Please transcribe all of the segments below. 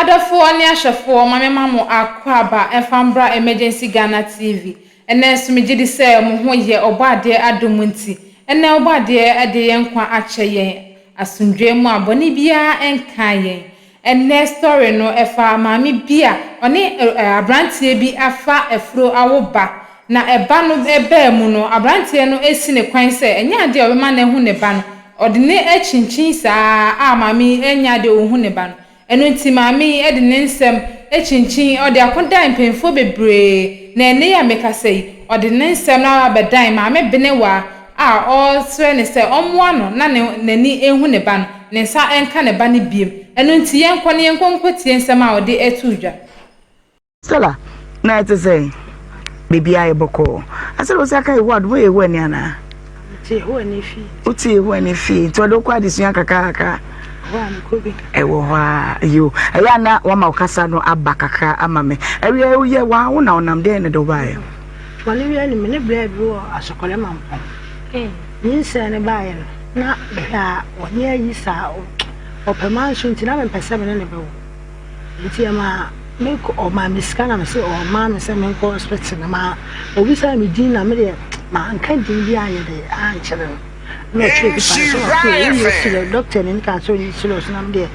Adɔfoɔ ne ahwɛfoɔ, ma mema mo akwaaba mfa mbra Emergency Ghana TV. Ɛnnɛ nso megye di sɛ mo ho yɛ Ɔbɔadeɛ adom nti. Ɛnnɛ Ɔbɔadeɛ de yɛn nkwa akyɛ yɛn asomdwoeɛ mu a bɔne biara nkaa yɛn. Ɛnnɛ story no ɛfa maame bi a ɔne abranteɛ bi afa afuro awo ba. Na ɛba no baa mu no abranteɛ no si no kwan sɛ ɛnyɛ adeɛ a ɔbɛma no ahu ne ba no. Ɔde no akyinkyin saa a maame yi ɛnyɛ adeɛ a ɔhu ne ba no. Ɛno nti maame yi de ne nsɛm kyinkyin, ɔde akodan mpanyinfoɔ bebree, na ɛnnɛ yi a mekasa yi, ɔde ne nsɛm no ara bɛdan maame Benewaa a ɔresrɛ no sɛ ɔmmoa no na ne n'ani nhu ne ba no, ne nsa nka ne ba no biom. Ɛno nti yɛnkɔ na yɛnkɔ nkɔtie nsɛm a ɔde too dwa. Stella, na ɛte sɛn? Biribiara yɛ bɔkɔɔ. Asɛ wo sɛ aka Yehowa dom, woyɛ Yehowa ni anaa? Mete Yehowa ni fie. Wote Yehowa ni fie, nti ɔde wokɔ adesua kakrakra. Ɛwɔ hɔ a, yo. Ɛyɛ a na wama wo kasa no aba kakra ama me. Ɛwiɛ woyɛ wa wo na ɔnam dɛn na de wobaeɛ? Wɔne wia ni me ne brɛ bi wɔ asɔkɔrɛ mampɔn. Nyinsɛn no baeɛ no, na mehwɛ a wɔne ayi saa ɔpɛ manso nti na mempɛ sɛ me ne ne bɛwo. Nti ɛmaa me kɔ ɔmaa me sika na me se ɔmaa me sɛ menkɔ hospital na ma obisaa me din na me deɛ manka din bi anyɛ de ankyerɛ no na ɔtwerɛ pepa no so na ɔse wonyɛ serious doctor ni no kaa sɛ ɔnyɛ serious na me deɛ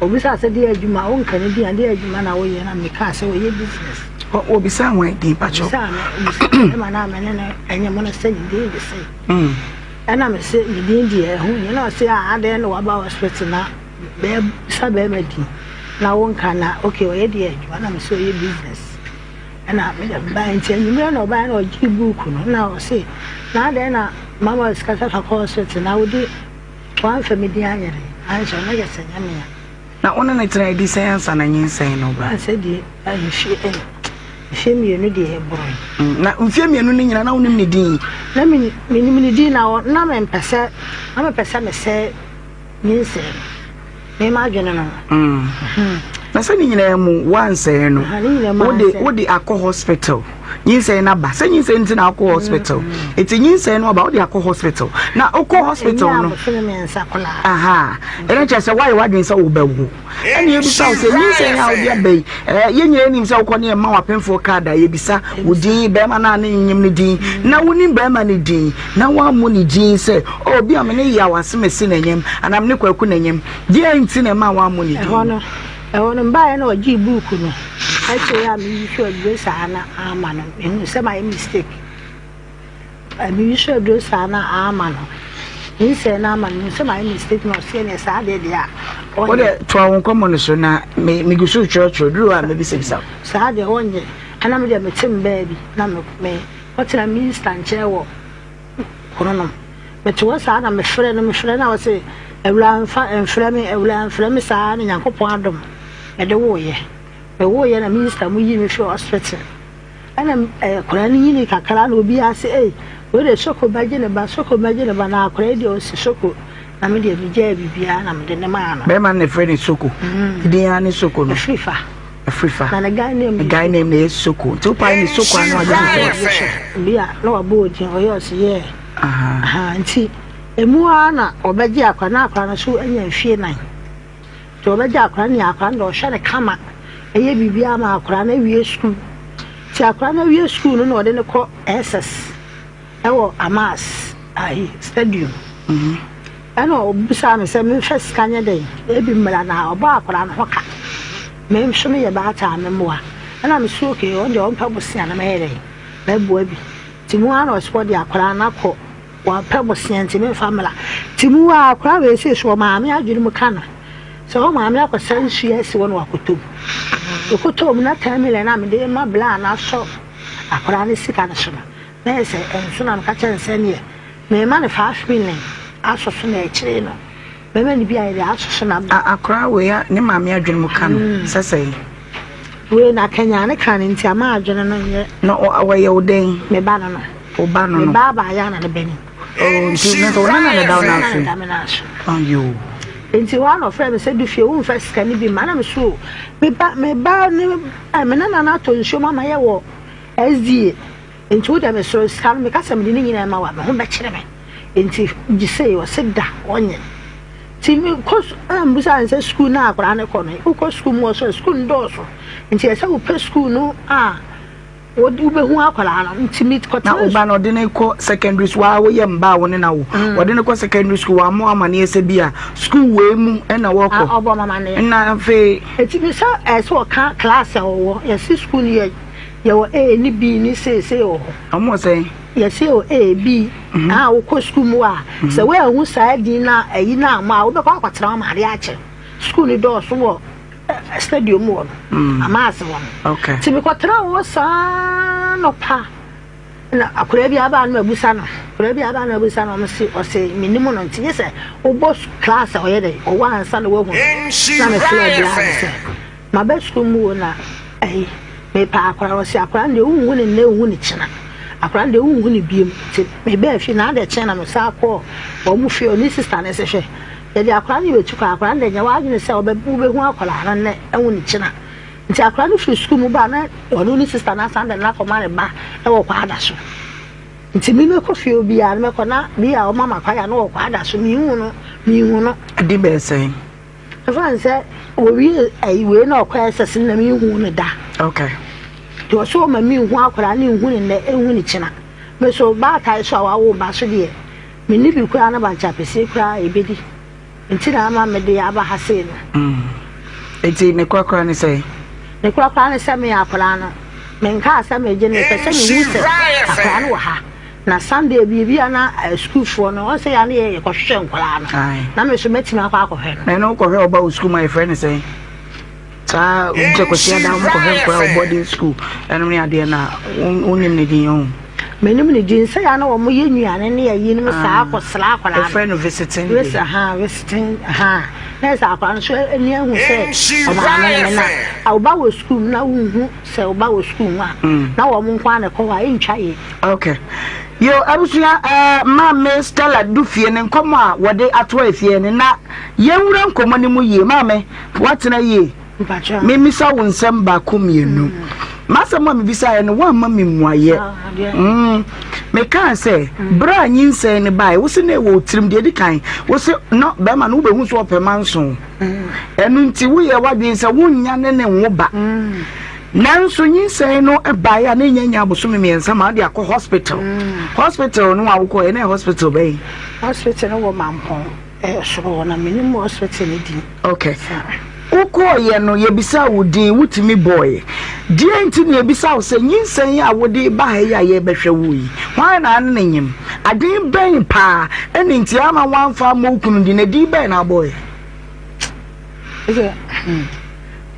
obisaa sɛ deɛ adwuma wonka ne din a deɛ adwuma na woyɛ na mekaa sɛ ɔyɛ business. Obisaa wɔn din pakyɛ. Obisaa me obisaa me ma na me ne no ɛnyɛ mo no sɛ ne din de sɛ. Ɛna me se ne din deɛ ɛho nyɛ na ɔse a adɛn na waba hospital na Bɛ sa bɛɛma din na wo nka na ok ɔyɛ deɛ adwuma na mesɛ ɔyɛ business ɛna me dɛ mebaeɛ nti anwummerɛ na ɔbaeɛ na ɔgyee book no na ɔse na adɛn na mama sika sɛ fa kɔ hospital na wode wamfa me din anyɛ dɛn anhyɛ ɔno yɛ sɛ nyɛ mea. Na wo ne no tena adi sɛn ansa na nyinsɛn no ba? Ansa deɛ mfie mfie mmienu deɛ ɛboroe. Na mfie mmienu no nyinaa na wonim ne din? Na menim ne din na na mempɛ sɛ na mepɛ sɛ mesɛe Nyinsɛn no, me m'adwene no. Na sɛ ne nyinaa mu woansɛe no, wode wode akɔ hospital. Nyinsɛn no aba. Sɛ nyinsɛn nti na akɔ hospital. Nti nyinsɛn no aba wode akɔ hospital. Na wokɔ hospital no. Aha. Ɛno kyerɛ sɛ woayɛ w'adwene sɛ wobɛwo. Ɛna yɛbisa wo sɛ nyinsɛn a wode aba yi, yɛn nyinaa nim sɛ wokɔ ne yɛma w'apemfoɔ card a yɛbisa wo din, bɛrima no a ne nyem no din, na wonim bɛrima no din, na woammɔ ne din sɛ, oh, bi a me ne Yaw Asemesi na nyem, anaa me ne Kwaku na nyem. Deɛn nti na ɛma woammɔ ne din? Ɛhɔ no, ɛhɔ no, mebaeɛ na ɔgyee buuku no, akyire a meyi so aduro saa na ama no, mehuu sɛ mayɛ mistake. Meyi so aduro saa na ama no. Nyinsɛn no ama no mehu sɛ mayɛ mistake na ɔseɛ neɛ saa deɛ deɛ a ɔnyɛ. Wode toa wo nkɔmmɔ no so na me megu so retwerɛtwerɛ duru hɔ a mɛbisabisa wo. Saa deɛ ɔnyɛ ɛna me deɛ mete me baabi na me me kɔtena minista nkyɛn wɔ Kronom. Mete hɔ saa na mefrɛ no mefrɛ no a ɔse awuraa mfa mfrɛ me awuraa mfrɛ me saa na Nyankopɔn adom mede woeɛ. Mewoeɛ na minista mo yii me firi hospital. Ɛna akwadaa no nyinii kakra na obiara se ei wei deɛ Soko bɛgye ne ba, Soko bɛgye ne ba na akwadaa yi deɛ ɔsi Soko na me deɛ megyaa biribiara na mede ne maa no. Bɛrima no na ɛfrɛ no Soko. Ne din ara ne Soko no. Afrifa. Afrifa. Na ne guy name. Ne guy name na ɛyɛ Soko. Nti wopae ne Soko ano agye ne so. Bi a na wabɔ odin ɔyɛ ɔse yɛ. Nti emu ara na ɔbɛgye akwadaa na akwadaa no so anya mfie nan. Nti ɔbɛgye akwadaa no nea akwadaa no deɛ ɔhwɛ no kama, ɛyɛ biribiara ma akwadaa no awie sukuu. Nti akwadaa no awie sukuu no na ɔde no kɔ SS ɛwɔ Amas ayi stadium. Ɛna ɔbisaa me sɛ memfa sika nyɛ dɛn ebi mmra na ɔbɔ akwadaa no ho ka. Me nso meyɛ baatan a memmoa. Ɛna me so okay ɔno deɛ ɔmpɛ bosea na mɛyɛ dɛn mɛboa bi. Nti mu ara na ɔsɛ ɔde akwadaa no akɔ Wapɛ bosea nti memfa mmra. Nti mu a akwadaa wei sei so ɔmaame adwene mu ka no sɛ ɔmaame akɔsa nsuo asi hɔ na wakɔtɔ mu. Ɔkɔtɔɔ mu na 10 million a mede ma bla no asɔ akwadaa no sika no so no na yɛ sɛ ɛnso na meka kyerɛ no sɛ neɛ mema no 5 million asɔ so na akyire no mɛma no bi a yɛde asɔ so na. Akwadaa wei a ne maame adwene mu ka no sɛ sɛn? Wei na kanyan ne ka no nti ama adwene no nyɛ. Na ɔyɛ wo dɛn? Me ba no no. Wo ba no no. Me ba abaayɛ na ne ba ni. Oh, nti na sɛ wo nana na da wo nan so. Da me nan so. Ayo. Nti hɔ na ɔfrɛ me sɛ du fie womfa sika no bi ma na me so me ba me ba ne me nana no atɔ nsuo ma ma yɛ wɔ SDA. Nti wo deɛ mesrɛ sika no meka sɛ mede ne nyinaa ma wa me ho bɛkyerɛ me. Nti gye sei ɔse da ɔnyɛ. Nti mekɔ su ɛna mebisaa no sɛ sukuu no a akwadaa no kɔ no, wokɔ sukuu mu ɔsɛ sukuu no dɔɔso nti ɛsɛ wopɛ sukuu no a wobɛhu akwadaa no nti mekɔtena. Na wo ba no ɔde no kɔ secondary school a woyɛ mba a wo ne na wo mm. ɔde no kɔ secondary school wɔammɔ amaneɛ sɛ bi a sukuu wei mu ɛna wɔkɔ. Ɔbɔ amaneɛ. Na afei. Eti mi sɛ ɛsɛ ɔka class a ɔwɔ yɛsi sukuu no yɛ yɛwɔ A ne B ne C C wɔ hɔ. Ɔmo wɔ sɛn? Yɛse o A, B, a wokɔ sukuu mu a, sɛ woanhu saa din no a, ayi no amma a, wobɛkɔ akɔtena hɔ ma ade akye. Sukuu no dɔɔso wɔ stadium hɔ no, Amaase hɔ no. Nti mekɔtena hɔ saa nɔpa na akwadaa bi aba no mabusa no, akwadaa bi aba no mabusa no, ɔmo se ɔse menim no nti gye sɛ wobɔ class a ɔyɛ dɛ ɔwɔ ansa na woahu no. Na mefrɛ bla no sɛ Maba sukuu mu o na ɛyi mepɛ akwadaa ɔsi akwadaa no deɛ wonhu no nnɛ wonhu no kyena akwadaa no deɛ wonhu no biem nti mebaa fie na adɛ kyɛn na mesan kɔɔ wɔn fie ɔne sista no sɛ hwɛ yɛde akwadaa no yɛbɛtu kwan akwadaa no deɛ nyɛ w'adwene sɛ wobɛhu akwadaa no nnɛ ɛhu no kyena nti akwadaa no firi sukuu mu baa na ɔno ne sista no asan de no akɔma ne ba ɛwɔ kwaada so nti me mɛkɔ fie obiara no mɛkɔ na bi a ɔma ma kwaeɛ no wɔ kwaada so mehu no mehu no. Ɛde bɛyɛ sɛn? Ɛfa ne sɛ wɔwie ayi wei na ɔkɔ ɛsɛs no na menhu no da. Okay. Nti ɔsɛ ɔma menhu akwadaa ne nhu ne nnɛ nhu ne kyena. Me so baatae so a wawo ba so deɛ menni bi koraa na bankye apɛsie koraa ɛbɛdi. Nti na ama mede aba ha sei no. Mm. Nti ne korakora ne sɛ? Ne korakora ne sɛ me akwadaa no menkaa sɛ megye no mepɛ sɛ mehu sɛ akwadaa no wɔ ha. Na Sunday bi ebi a na sukuufoɔ no wɔn sɛ yɛn yɛ yɛkɔhwehwɛ nkwadaa no na me nso mɛtumi akɔ akɔhwɛ no. Na ɛno wokɔhwɛ ɔba wɔ sukuu mu a yɛfrɛ no sɛn? Saa nkyɛ kwasi ada wɔn kɔhwɛ nkwadaa wɔ boarding school ɛnom ne adeɛ na wonim ne din ho. Menim ne din sɛ yɛn na wɔn yɛ nnuane ne ayi nom saa akɔsra akwadaa no. Yɛfrɛ no visiting day. Visi ha visiting ha na ɛsɛ akwadaa no so ani ahu sɛ ɔmaame ne me na ɔba wɔ sukuu mu na wonhu sɛ ɔba wɔ sukuu mu a na wɔn nko ara na ɛkɔ hɔ a ɛntwa yie. Okay. Yo, abusua, eh, Maame Stella Dufie ne nkɔmmɔ a wɔde ato afie no, na yɛnwura nkɔmmɔ no mu yie. Maame, woatena yie? Memisa wo nsɛm baako mmienu. Mm. M'asɛm a mebisaeɛ no, woamma me mmuaeɛ. Ah, mm. Mekaa sɛ, mm. berɛ a nyinsɛn no baeɛ, wo se na ɛwɔ wo tirim deɛ ɛdi kan, wo se na bɛrima no wobɛhu so ɔpɛ manso. Mm. Ɛno nti woyɛ w'adwene sɛ wonnya ne ne nwo ba. Mm. Nanso nyinsɛn no baeɛ a na ɛnya nya abosome mmiɛnsa ma wode akɔ hospital. Hospital no a wokɔeɛ na ɛyɛ hospital bɛn? Hospital no wɔ Mampɔn ɛyɛ soro hɔ na menim hospital no din. Okay. Wokɔeɛ no yɛbisaa wo din wotumi bɔeɛ. Deɛn nti na yɛbisa wo sɛ nyinsɛn a wode ba ha yi a yɛrebɛhwɛ wo yi hwan na ane ne nyem? Adwene bɛn paa ɛne nti ama woamfa ammɔ wo kunu din na din bɛn na abɔeɛ? Sɛ hmm.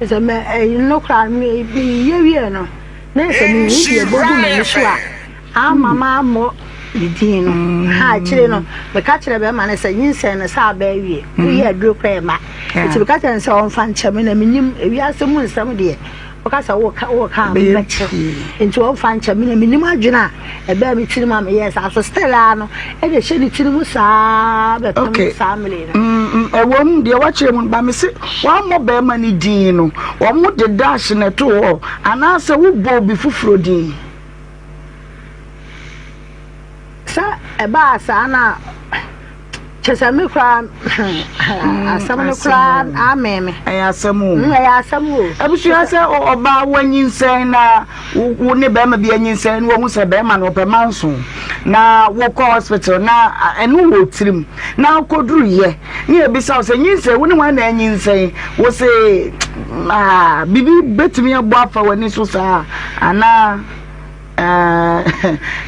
Sɛ mɛ ɛyi no koraa meyɛ wie no na sɛ mehu deɛ ɛbɛgu m'ani so a ama mammɔ ne din no mm. Ha akyire no meka kyerɛ bɛrima no sɛ nyinsɛn no sɛ aba awie mm. woyɛ aduro koraa ɛma nti meka kyerɛ no sɛ ɔmfa nkyɛ me na menim ewiase mu nsɛm deɛ woka sɛ woka woka a mobɛkyerɛ nti ɔmfa nkyɛ me na menim adwene a ɛbɛɛ me tirim a meyɛɛ saa so still a no ɛna ɛhyɛ ne tiri mu saa bɛpem saa mmere no. Mm, mm, ɛwɔ mu deɛ wakyerɛ mu ba me se wammɔ bɛrima no din no wɔn de dash na ɛto hɔ anaasɛ wobɔ obi foforɔ din. Sɛ ɛbaa saa na kyɛ sɛ me koraa asɛm no koraa amee me. Ɛyɛ asɛm o. Mm, ɛyɛ asɛm o. Abusua sɛ ɔbaa wanyinsɛn na wo ne bɛrima bi anyinsɛn na wahu sɛ bɛrima no ɔpɛ manso na wokɔ hospital na ɛno wɔ tirim na wokɔduru yɛ ne yɛbisa wo sɛ nyinsɛn wo ne wɔn na anyinsɛn wo se ah, biribi bɛtumi abɔ afa w'ani so saa anaa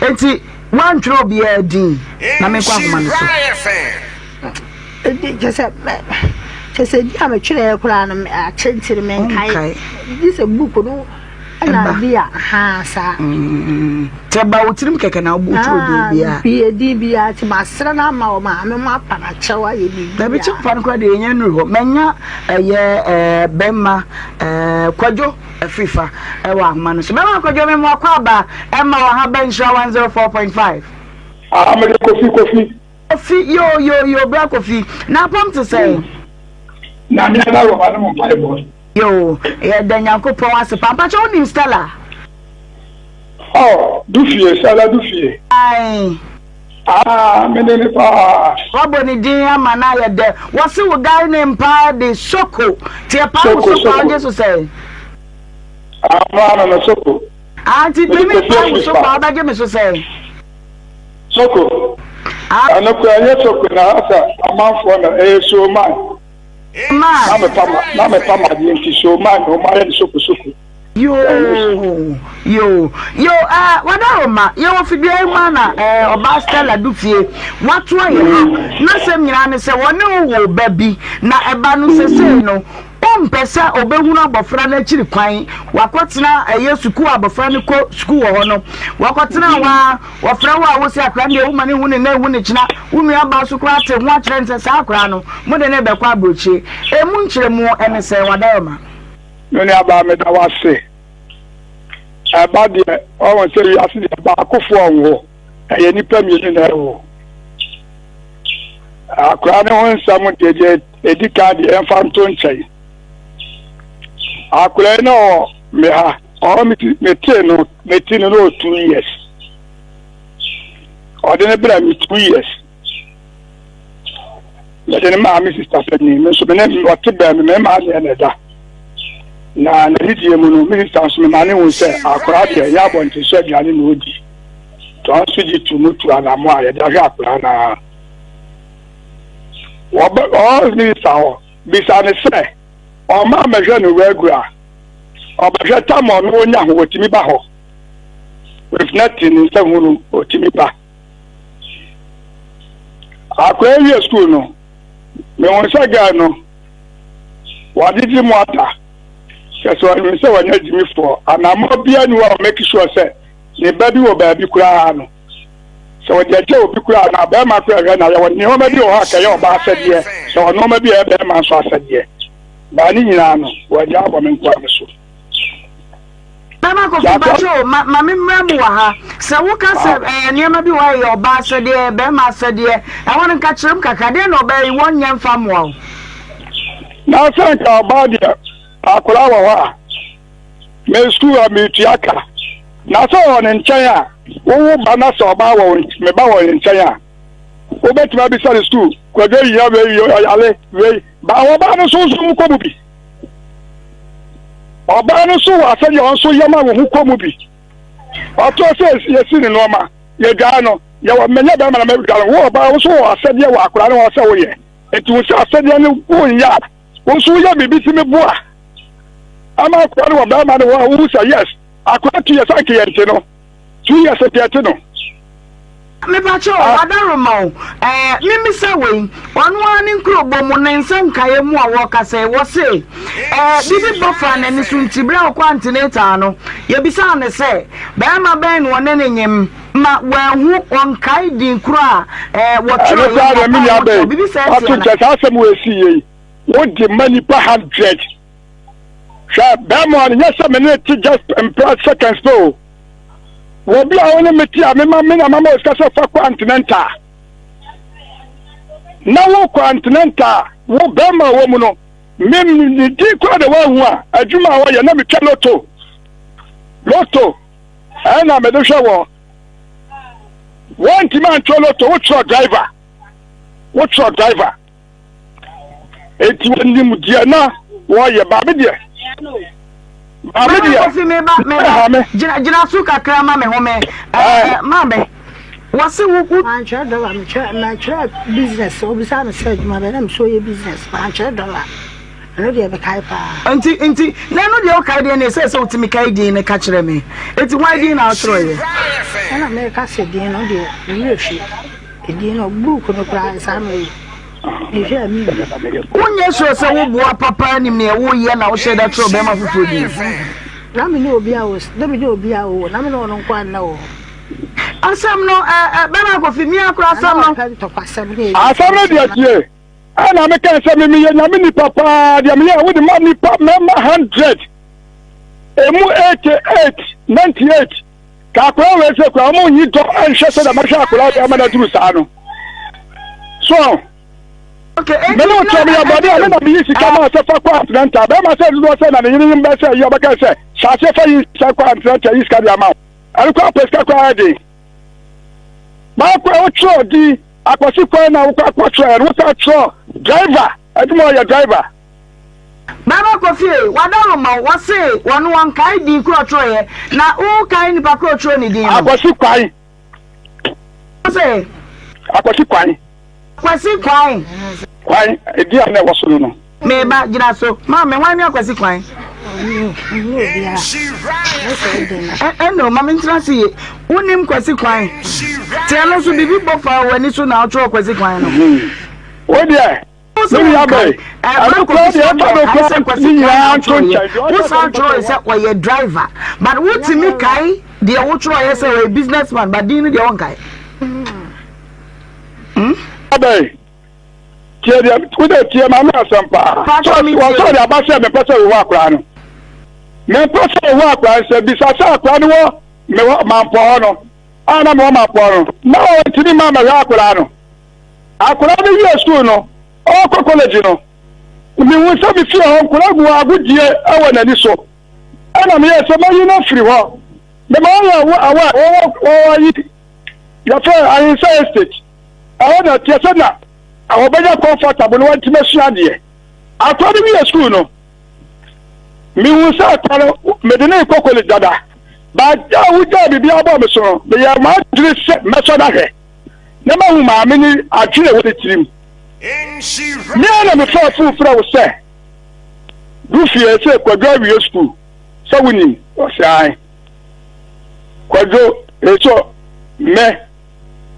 Enti woantwerɛ obiara din na menkɔ ahoma no so. Kyɛ sɛ kyɛ sɛ di a metwerɛɛ koraa no akyɛ nti no menkae. Gye sɛ book no ɛna bi a ha saa. Sɛ ba wo tirim kɛkɛ na wotwerɛ din biara. Bi din biara nti masrɛ no ama wɔ maame mo apa no akyɛw ayɛ biribi. Dabi kyɛw pa no koraa deɛ yɛnya nnuru hɔ. Manya ɛyɛ bɛma Kwadwo. Afiri fa wɔ ahoma no so. Bɛma Kwadwo me mmoa kɔ aba ɛma wɔ ha bɛ nhyira 104.5. Ah, mede Kofi Kofi. Kofi yo yo yo bra Kofi. Na apam te sɛn? Na me ada wɔ ba ne mo mpaebɔ. Yo, yɛda Nyankopɔn ase pa. Mpakyɛ wonim Stella? Oh, Dufie, Stella Dufie. Ae. Ah, me ne ne paa. Wabɔ ne din ama no ayɛ dɛ. Wɔse wo guy name paa de Soko. Nti ɛpaa wo Soko, Soko a Soko. wogye so sɛn? Ah, mmra no no Soko. Ah, nti Mede me Kofi paa wo afiri Soko a fa. wobɛgye me so sɛn? Soko. Ah. Ɛno koraa ɛnyɛ Soko na asɛ amanfoɔ na ɛyɛ Soman. Man. Na mepa ma na mepa ma adeɛ nti Soman na wɔn ayɛ no Soko Soko. Yoo yoo yoo ɛɛ wadaroma yɛwɔ fidua yi mu a na ɛɛ ɔbaa Stella du fie watoa yɛ ha n'asɛm nyinaa ne sɛ wɔne wo wo ba bi na ɛba no sesei no ɔmpɛ sɛ ɔbɛhunu abɔfra no akyiri kwan wakɔtena ɛyɛ sukuu abɔfra no kɔ sukuu wɔ hɔ no wakɔtena hɔ a wɔfrɛ wo a wo sɛ akora no deɛ woma no hu ne na ehu ne kyena wo nua baa so koraa te ho akyerɛ no sɛ saa akora no mode ne bɛkɔ aburokyire emu nkyerɛmu ɛne sɛ wadaroma. Me nuabaa meda wo ase. Ɛba deɛ ɔwɔ sɛ wiase deɛ baakofoɔ nwo ɛyɛ nipa mmienu na ɛwo. Akwaraa ne ho nsɛm deɛ deɛ edi kan deɛ ɛmfa nto nkyɛn. Akwaraa yi na ɔwɔ me ha ɔwɔ me ti me tee no me ti no na ɔwɔ 2 years. Ɔde ne brɛ me 2 years. Mede ne maa me sista panyin, me nso me ne ɔte bɛn me, me maa neɛ na ɛda. Na n'anidie mu no, me sista nso mema ne hu sɛ akwaraa deɛ ɛnyɛ abɔnten so aduane na ɔdi. Nti ɔno nso gye tu mu tu anamo a yɛde ahwɛ akwaraa no ara. Wɔbɛ ɔɔ me sista hɔ, bisa ne sɛ ɔma mɛhwɛ no regular. Ɔbɛhwɛ tam ɔno ɔnya ho, ɔtumi ba hɔ. With nothing ne nsa hu no, ɔtumi ba. Akwadaa wie sukuu no, mehu sɛ girl no wadidi mu ata. Kyerɛ sɛ ɔnim sɛ wanya gyimifoɔ. Anammɔ biara ni hɔ a ɔmake sure sɛ ne ba bi wɔ baabi koraa no. Sɛ ɔde agya obi koraa na bɛrima koraa hwɛ na yɛwɔ nneɛma bi wɔ hɔ a kɛyɛ ɔbaa asɛdeɛ, yɛwɔ nneɛma bi a ɛyɛ bɛrima nso asɛdeɛ. Baa ne nyinaa no, wɔagya abɔ me nkoa me so. Bɛma Kofi mpakyɛ o, ma ma me mmra mu wɔ ha. Sɛ woka sɛ ɛɛ nneɛma bi wɔ hɔ a ɛyɛ ɔbaa asɛdeɛ, bɛrima asɛdeɛ, ɛhɔ no nka kyerɛ mu kakra. Deɛn na ɔbaa yi wɔnyɛ mfa mmoa wo? Na sɛ nka ɔbaa deɛ akwadaa wɔ hɔ a, me sukuu a metua ka. Na sɛ ɔwɔ ne nkyɛn a, wowo ba na sɛ ɔbaa wɔ wo me ba wɔ ne nkyɛn a, wobɛtumi abisa ne sukuu, kwadwo hia wei, ɔyale wei. Ba ɔbaa no nso nso mu kɔ mu bi. Ɔbaa no nso wɔ asɛdeɛ ɔno nso yɛ ma wo ho kɔ mu bi. Ɔtɔ sɛ yɛsi ne nneɛma, yɛdwaa no, yɛwɔ mɛnyɛ bɛrima na mɛdwa no. Wo ɔbaa wo nso wɔ asɛdeɛ wɔ akwadaa no hɔ sɛ woyɛ. Nti wo sɛ asɛdeɛ no wonyɛ a, wo nso woyɛ biribi tumi boa ama akwadaa no wɔ bɛrima no hɔ a wohu sɛ yes, akwadaa 2 years anka yɛnte no. 2 years nka yɛte no. Mepakyɛ o, Adaroma o, ɛɛ memmisa wei, ɔno ara ne nkurobɔ mu ne nsa nkaeɛ mu a wɔkasa yi, wɔse ɛɛ biribi bɔ faa n'ani so nti berɛ a ɔkɔ antenatal no, yɛbisaa no sɛ barima bɛn na ɔne no nyem ma wanhu, ɔnkae din koro a ɛɛ Ɛno wɔtwerɛeɛ koraa deɛ me wɔ nua paa bɛyi wɔtwerɛ, biribi saa wato ti ana? nkyɛ saa asɛm wɔ esi yie yi wode ma nipa 100 hwɛ bɛrima no nyɛ sɛ me ne te just mpra seconds pɛ o wɔ bi a wo ne me te a mema me na mama osika sɛ fa kɔ antenatal na wo kɔ antenatal wo bɛrima a wɔ mu no me ne din koraa de woahu a adwuma a wɔyɛ na metwa loto loto ɛna mede hwɛ wɔ wɔntumi antwerɛ loto wotwerɛ driver wotwerɛ driver eti wɔnim deɛ na wɔyɛ baame deɛ maame deɛ Kofi meba meba ɛha me gyina gyina so kakra ma me home ɛɛ maame wɔse wo wo Mankyerɛ dollar, mekyerɛ mankyerɛ business. Obisa me sɛ adwuma bɛn na mesɛ ɔyɛ business. Mankyerɛ dollar. Ɛno deɛ mekae paa. Nti nti na ɛno deɛ wokae deɛ ne ɛsɛ sɛ wotumi kae din no ka kyerɛ me. Eti hwan din na wotwerɛeɛ? Ɛna meka sɛ din no deɛ me werɛ fi. Edin no book no koraa saa mmerɛ yi. Mehwɛ a menhu. Wonyɛ sure sɛ woboa papa nim nea woyɛ na wohyɛ da kyerɛ ɔbarima foforɔ din? Na me ne obi a wɔ na me ne obi a wɔ na me ne ɔno nko anna wɔ hɔ. Asɛm no ɛ ɛ bɛma Kofi mia kora asɛm no. Ɔpɛ ntɔkwasɛm ne asɛm no deɛ tie ɛna meka sɛ me meyɛ nyame nipa paa deɛ meyɛ wode ma nipa mɛma 100 emu 88 98 ka akwaraa wei sɛ kora ɔmo nyi dɔ ɛnhwɛ sɛ dɛ mɛhwɛ akwaraa wei ama no aduru saa no so Okay, me ne wotua meyɛ bɔne a me na meyi sika maa sɛ fa kɔ antenatal bɛrima sɛ dodoɔ sɛ na ne yere yim bɛ sɛ yi ɔbɛka sɛ hyɛ aseɛ fa yi sika kɔ antenatal yi sika de ama wo ɛno kɔ apɛ sika kɔ ayɛ den. Baako a wotwerɛ din Akwasi kwan na wokɔ akɔtwerɛ no, wosan twerɛ driver, adwuma ɔyɛ driver. Baba Kofi wadaroma wo, wɔse wɔno wɔnkae din koro ɔtwerɛeɛ, na wokae nipa koro ɔtwerɛ ne din no? Akwasi kwan. Wose? Akwasi kwan. Akwasi kwan. Kwan, edin a na ɛwɔ so no no. Meba, gyina so. Maame, hwan ne Akwasi Kwan? Ɛnna ma mentena ase yie. Wonim Kwasi Kwan? Te ɛno nso biribi bɔ fa w'ani so na wotwerɛ Kwasi Kwan no. Hmm. Wo deɛ, me nua bɛyi, ɛno koraa deɛ ɛfa no koraa ne nyinaa nto nkyɛn. Wosan twerɛ sɛ ɔyɛ driver, but wotumi kae deɛ wotwerɛeɛ sɛ ɔyɛ businessman, but din no deɛ wonkae. Hmm? Abɛyi. Tie deɛ wo deɛ tie maame asɛm paa. Paatwa mi tie. Wɔsɔ de aba sɛ mepɛ sɛ wowɔ akwaraa no. Mepɛ sɛ wowɔ akwaraa no sɛ bisa sɛ akwaraa no wɔ mewɔ mampɔ hɔ no. A na mewɔ mampɔ no. Na ɔntumi ma mɛhwɛ akwaraa no. Akwaraa no wie sukuu no, ɔkɔ college no. Mehu sɛ me fie hɔ nkwaraa gu agodie wɔ n'ani so. Ɛna meyɛ sɛ mɛyi no afiri hɔ. Mema ɔyɛ awɔ a wɔwɔ wɔwɔ yi yɛfrɛ Ahensa Estate. Ɛhɔ na ɛteɛ sɛ na ɔbɛnya comfortable na watumi asua adeɛ. Akora no wie sukuu no, mehu sɛ akora no mede no rekɔ college dada. But a wogyaa biribiara bɔɔ me so no, meyɛɛ m'adwene sɛ mɛsɔ no ahwɛ na mahu maame no adwene a ɛwɔ ne tirim. Me ara na mefaa fon frɛ wo sɛ du fie sɛ Kwadwo awie sukuu sɛ wonim. Ɔse ae. Kwadwo, eso me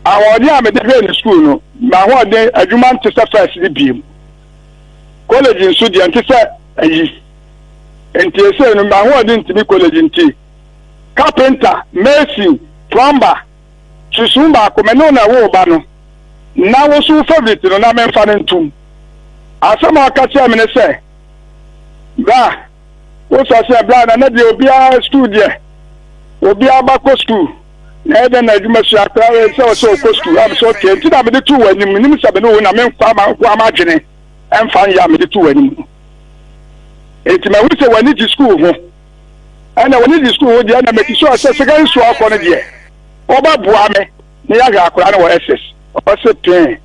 Ahoɔden a mede hwɛɛ no sukuu no, m'ahoɔden adwuma nte sɛ first no biom. College nso deɛ nte sɛ ayi. Nti esei no m'ahoɔden ntumi college nti carpenter, mason, plumber, susuw baako me ne wo na ɛwoo ba no na wo nso wo favourite no na memfa no ntom. Asɛm a ɔka kyerɛɛ me ne sɛ, bra wo sɔ sɛ bra na na deɛ obiara sukuu deɛ obiara ba kɔ sukuu. Na ɛyɛ dɛn na adwuma sua koraa yɛ sɛ ɔsɛ ɔkɔ sukuu a mesɛ ɔkɛ nti na mede too w'anim menim sɛ mene wo na memfa nkoa m'adwene ɛmfa nyɛ a mede too w'anim no enti mahu sɛ w'ani gye sukuu ho ɛna w'ani gye sukuu ho deɛ ɛna mɛti so sɛ secondary school akɔ no deɛ wɔbɛboa me na yɛahwɛ akora no wɔ SS ɔse pee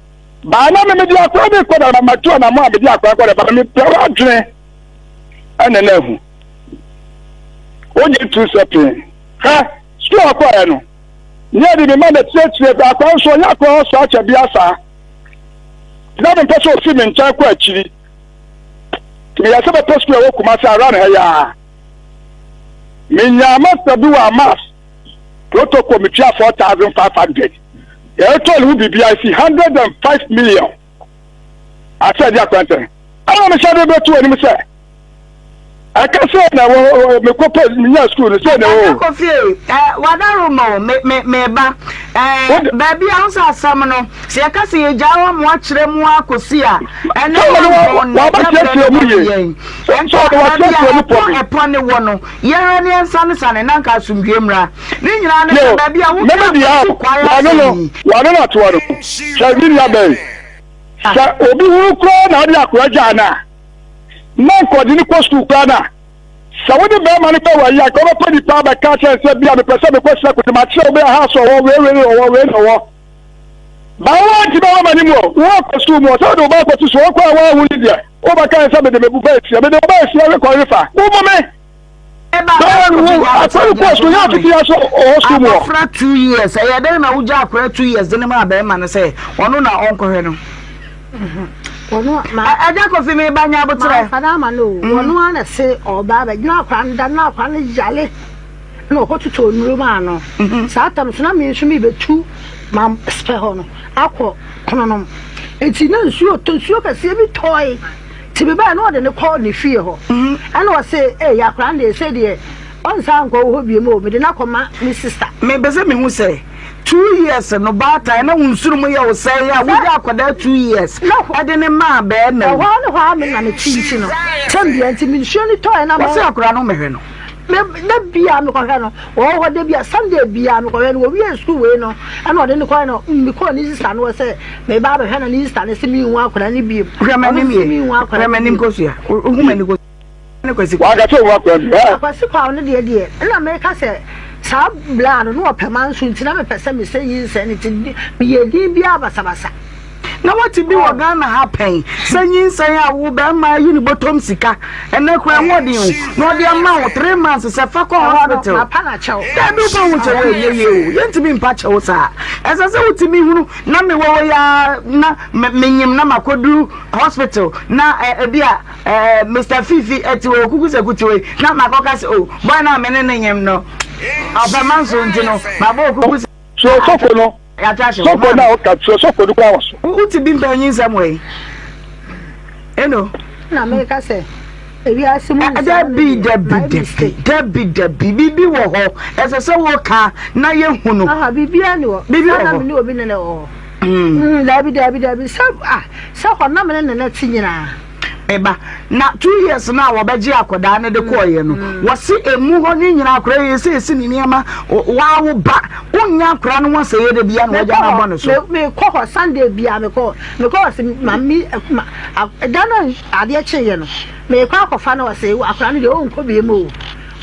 baa na me mede akora no kɔ da matu anamo a mede akora kɔ da baa mepɛ w'adwene ɛna na ahu wogye tu sɛ pee hwɛ Sukuu a ɔkɔeɛ no, nea ɛde me ma na kyerɛkyerɛ bi akwan nso ɔnyɛ akwan hɔ saa kyɛ bia saa. Na mempɛ sɛ ɔfi me nkyɛn kɔ akyiri. Meyɛ sɛ bɛpɛ sukuu a ɛwɔ Kumasi around ha yi ara. Menyaa master bi wɔ Amas protocol metua 4500. Yɛretɔ ne ho biribiara si 105 million. Asɛ de akwantɛn. Ɛna mehyɛ de bɛto anim sɛ ɛka sɛ na wɔ mekɔ pɛ menya sukuu no sɛ na wɔ. Ɛda kɔ fie ɛ wadaro ma o me me me ba ɛ baabi a wosa asɛm no sɛ yɛka sɛ yɛgyaa hɔ ma wakyerɛ mu akɔsi a ɛne wɔn na yɛbrɛ no ma yɛn ɛnka baabi a ɛpɔ ɛpɔ ne wɔ no yɛhwɛ ne yɛnsanesane na nka asomdwie mmra ne nyinaa ne sɛ baabi a woka akɔsi kwae asɛm yi. Wɔne no atoa no hwɛ me nua bɛn sɛ obi hunu koraa na ɔde akora gyaa no a na nka ɔde no kɔ sukuu koraa no a sɛ wode bɛrima no bɛwɔ ayi a nka wobɛpɛ nipa abɛka akyerɛ sɛ bia mepɛ sɛ mekɔ srɛ kote makyerɛ wo bɛyɛ ha so ɔwɔ wei wei ɔwɔ wei na ɔwɔ ba wo anti bɛwɔ m'anim o wo akɔ sukuu mu ɔsɛ wode wo ba akɔto so ɔkɔ a woahu ne deɛ wobɛka sɛ mede me ba asia mede wo ba asia rekɔ refa wo mu me Abɔfra 2 years, ɛyɛ dɛn na wogya akora 2 years de ne maa bɛrima no sɛ ɔno na ɔnkɔhwɛ no? Ɛgya Kofi mi ba nya abotrɛ. Fada ama no o, ɔno ara na se ɔba abɛgyina akora no da na akora no yale na ɔkɔtotɔ nnuro maa no. Saa tam so na me nso mebɛtu ma spɛ hɔ no akɔ kononom. Nti na nsuo tɔ, nsuo kɛseɛ bi tɔe. Nti mebae na ɔde no kɔ ne fie hɔ. Ɛna ɔse, Ei, akwadaa no deɛ, sei deɛ ɔnsan nkɔ wo hɔ biom o, mede no akɔma ne sista. Mepɛ sɛ mehu sɛ, 2 years no baatan na wo nsuru mu yɛ wo sɛn a wogya akwadaa 2 years ɛde ne maa bɛɛma yi. Ɛhɔ ara ne hɔ ara me na mete nti no, tɛm biara nti me nsuo no tɔeɛ na. Wɔse akwadaa no mmɛhwɛ no. Me da biara mekɔhwɛ no, ɔwɔ hɔ da biara, Sunday biara mekɔhwɛ no, wɔwiee sukuu wei no, ɛna ɔde no kɔɛ no, mekɔɔ ne sista no hɔ sɛ meba abɛhwɛ no, ne sista no se menhu akwadaa no biom. Hwɛ m'anim yie, hwɛ m'anim kosua, wohu m'ani kosua ne Kwasi. Wanka sɛ ohu akwadaa no bio. Akwasi Kwaw no deɛ deɛ, ɛna meka sɛ. Saa bra no na ɔpɛ manso nti na mepɛ sɛ mesɛ nyinsɛn no nti meyɛɛ din biara basabasa. Na woate bi wɔ Ghana ha pɛn sɛ nyinsɛn a wo bɛrima ayi ne bɔtɔm sika ɛnɛ koraa ɛho ɔden o na ɔde ama wo 3 months sɛ fa kɔ hospital. Daabi wopa ho kyɛw a ɛnyɛ yie o yɛntumi mpa kyɛw saa ɛsɛ sɛ wotumi hunu na mewɔ hɔ yi ara na menyim na makɔduru hospital na ebi a Eh, Mister Fifi ɛte hɔ, Okuku Sɛku te hɔ yi, na makɔka sɛ, oh, boy no a me ne no nyem no, ɔpɛ manso nti no, mabɔ Okuku Sɛku. So sɔfo no, sɔfo no a ɔka, so sɔfo no koraa wɔ so. Wo te bi mpanyin nsɛm wɔ yi? Eno. Na meka sɛ, ewiase mu nsɛm Dabi, dabi, dabi, dabi, dabi, biribi wɔ hɔ, ɛsɛ sɛ woka na yɛhu no. Aha, biribiara ni hɔ. Biribi wɔ hɔ. Sɛ na me ne obi ne na ɛwɔ hɔ. Mm, dabi, dabi, dabi, sɛ, ah, sɛ hɔ na me ne ne na te nyinaa. Me ba, na 2 years no a wɔbɛgye akwadaa no de kɔɔeɛ no, wɔse emu hɔ ne nyinaa akwadaa yi sɛ esi ne nneɛma waa wo ba, wonnya akwadaa no ho asɛyɛ da biara na wɔagya no abɔ ne so. Mekɔ hɔ Sunday biara mekɔ mekɔ hɔ sɛ maame ma da no adeɛ kyeeɛ no mekɔ akɔfa no ɔse akwadaa no deɛ ɔnkɔ biem o.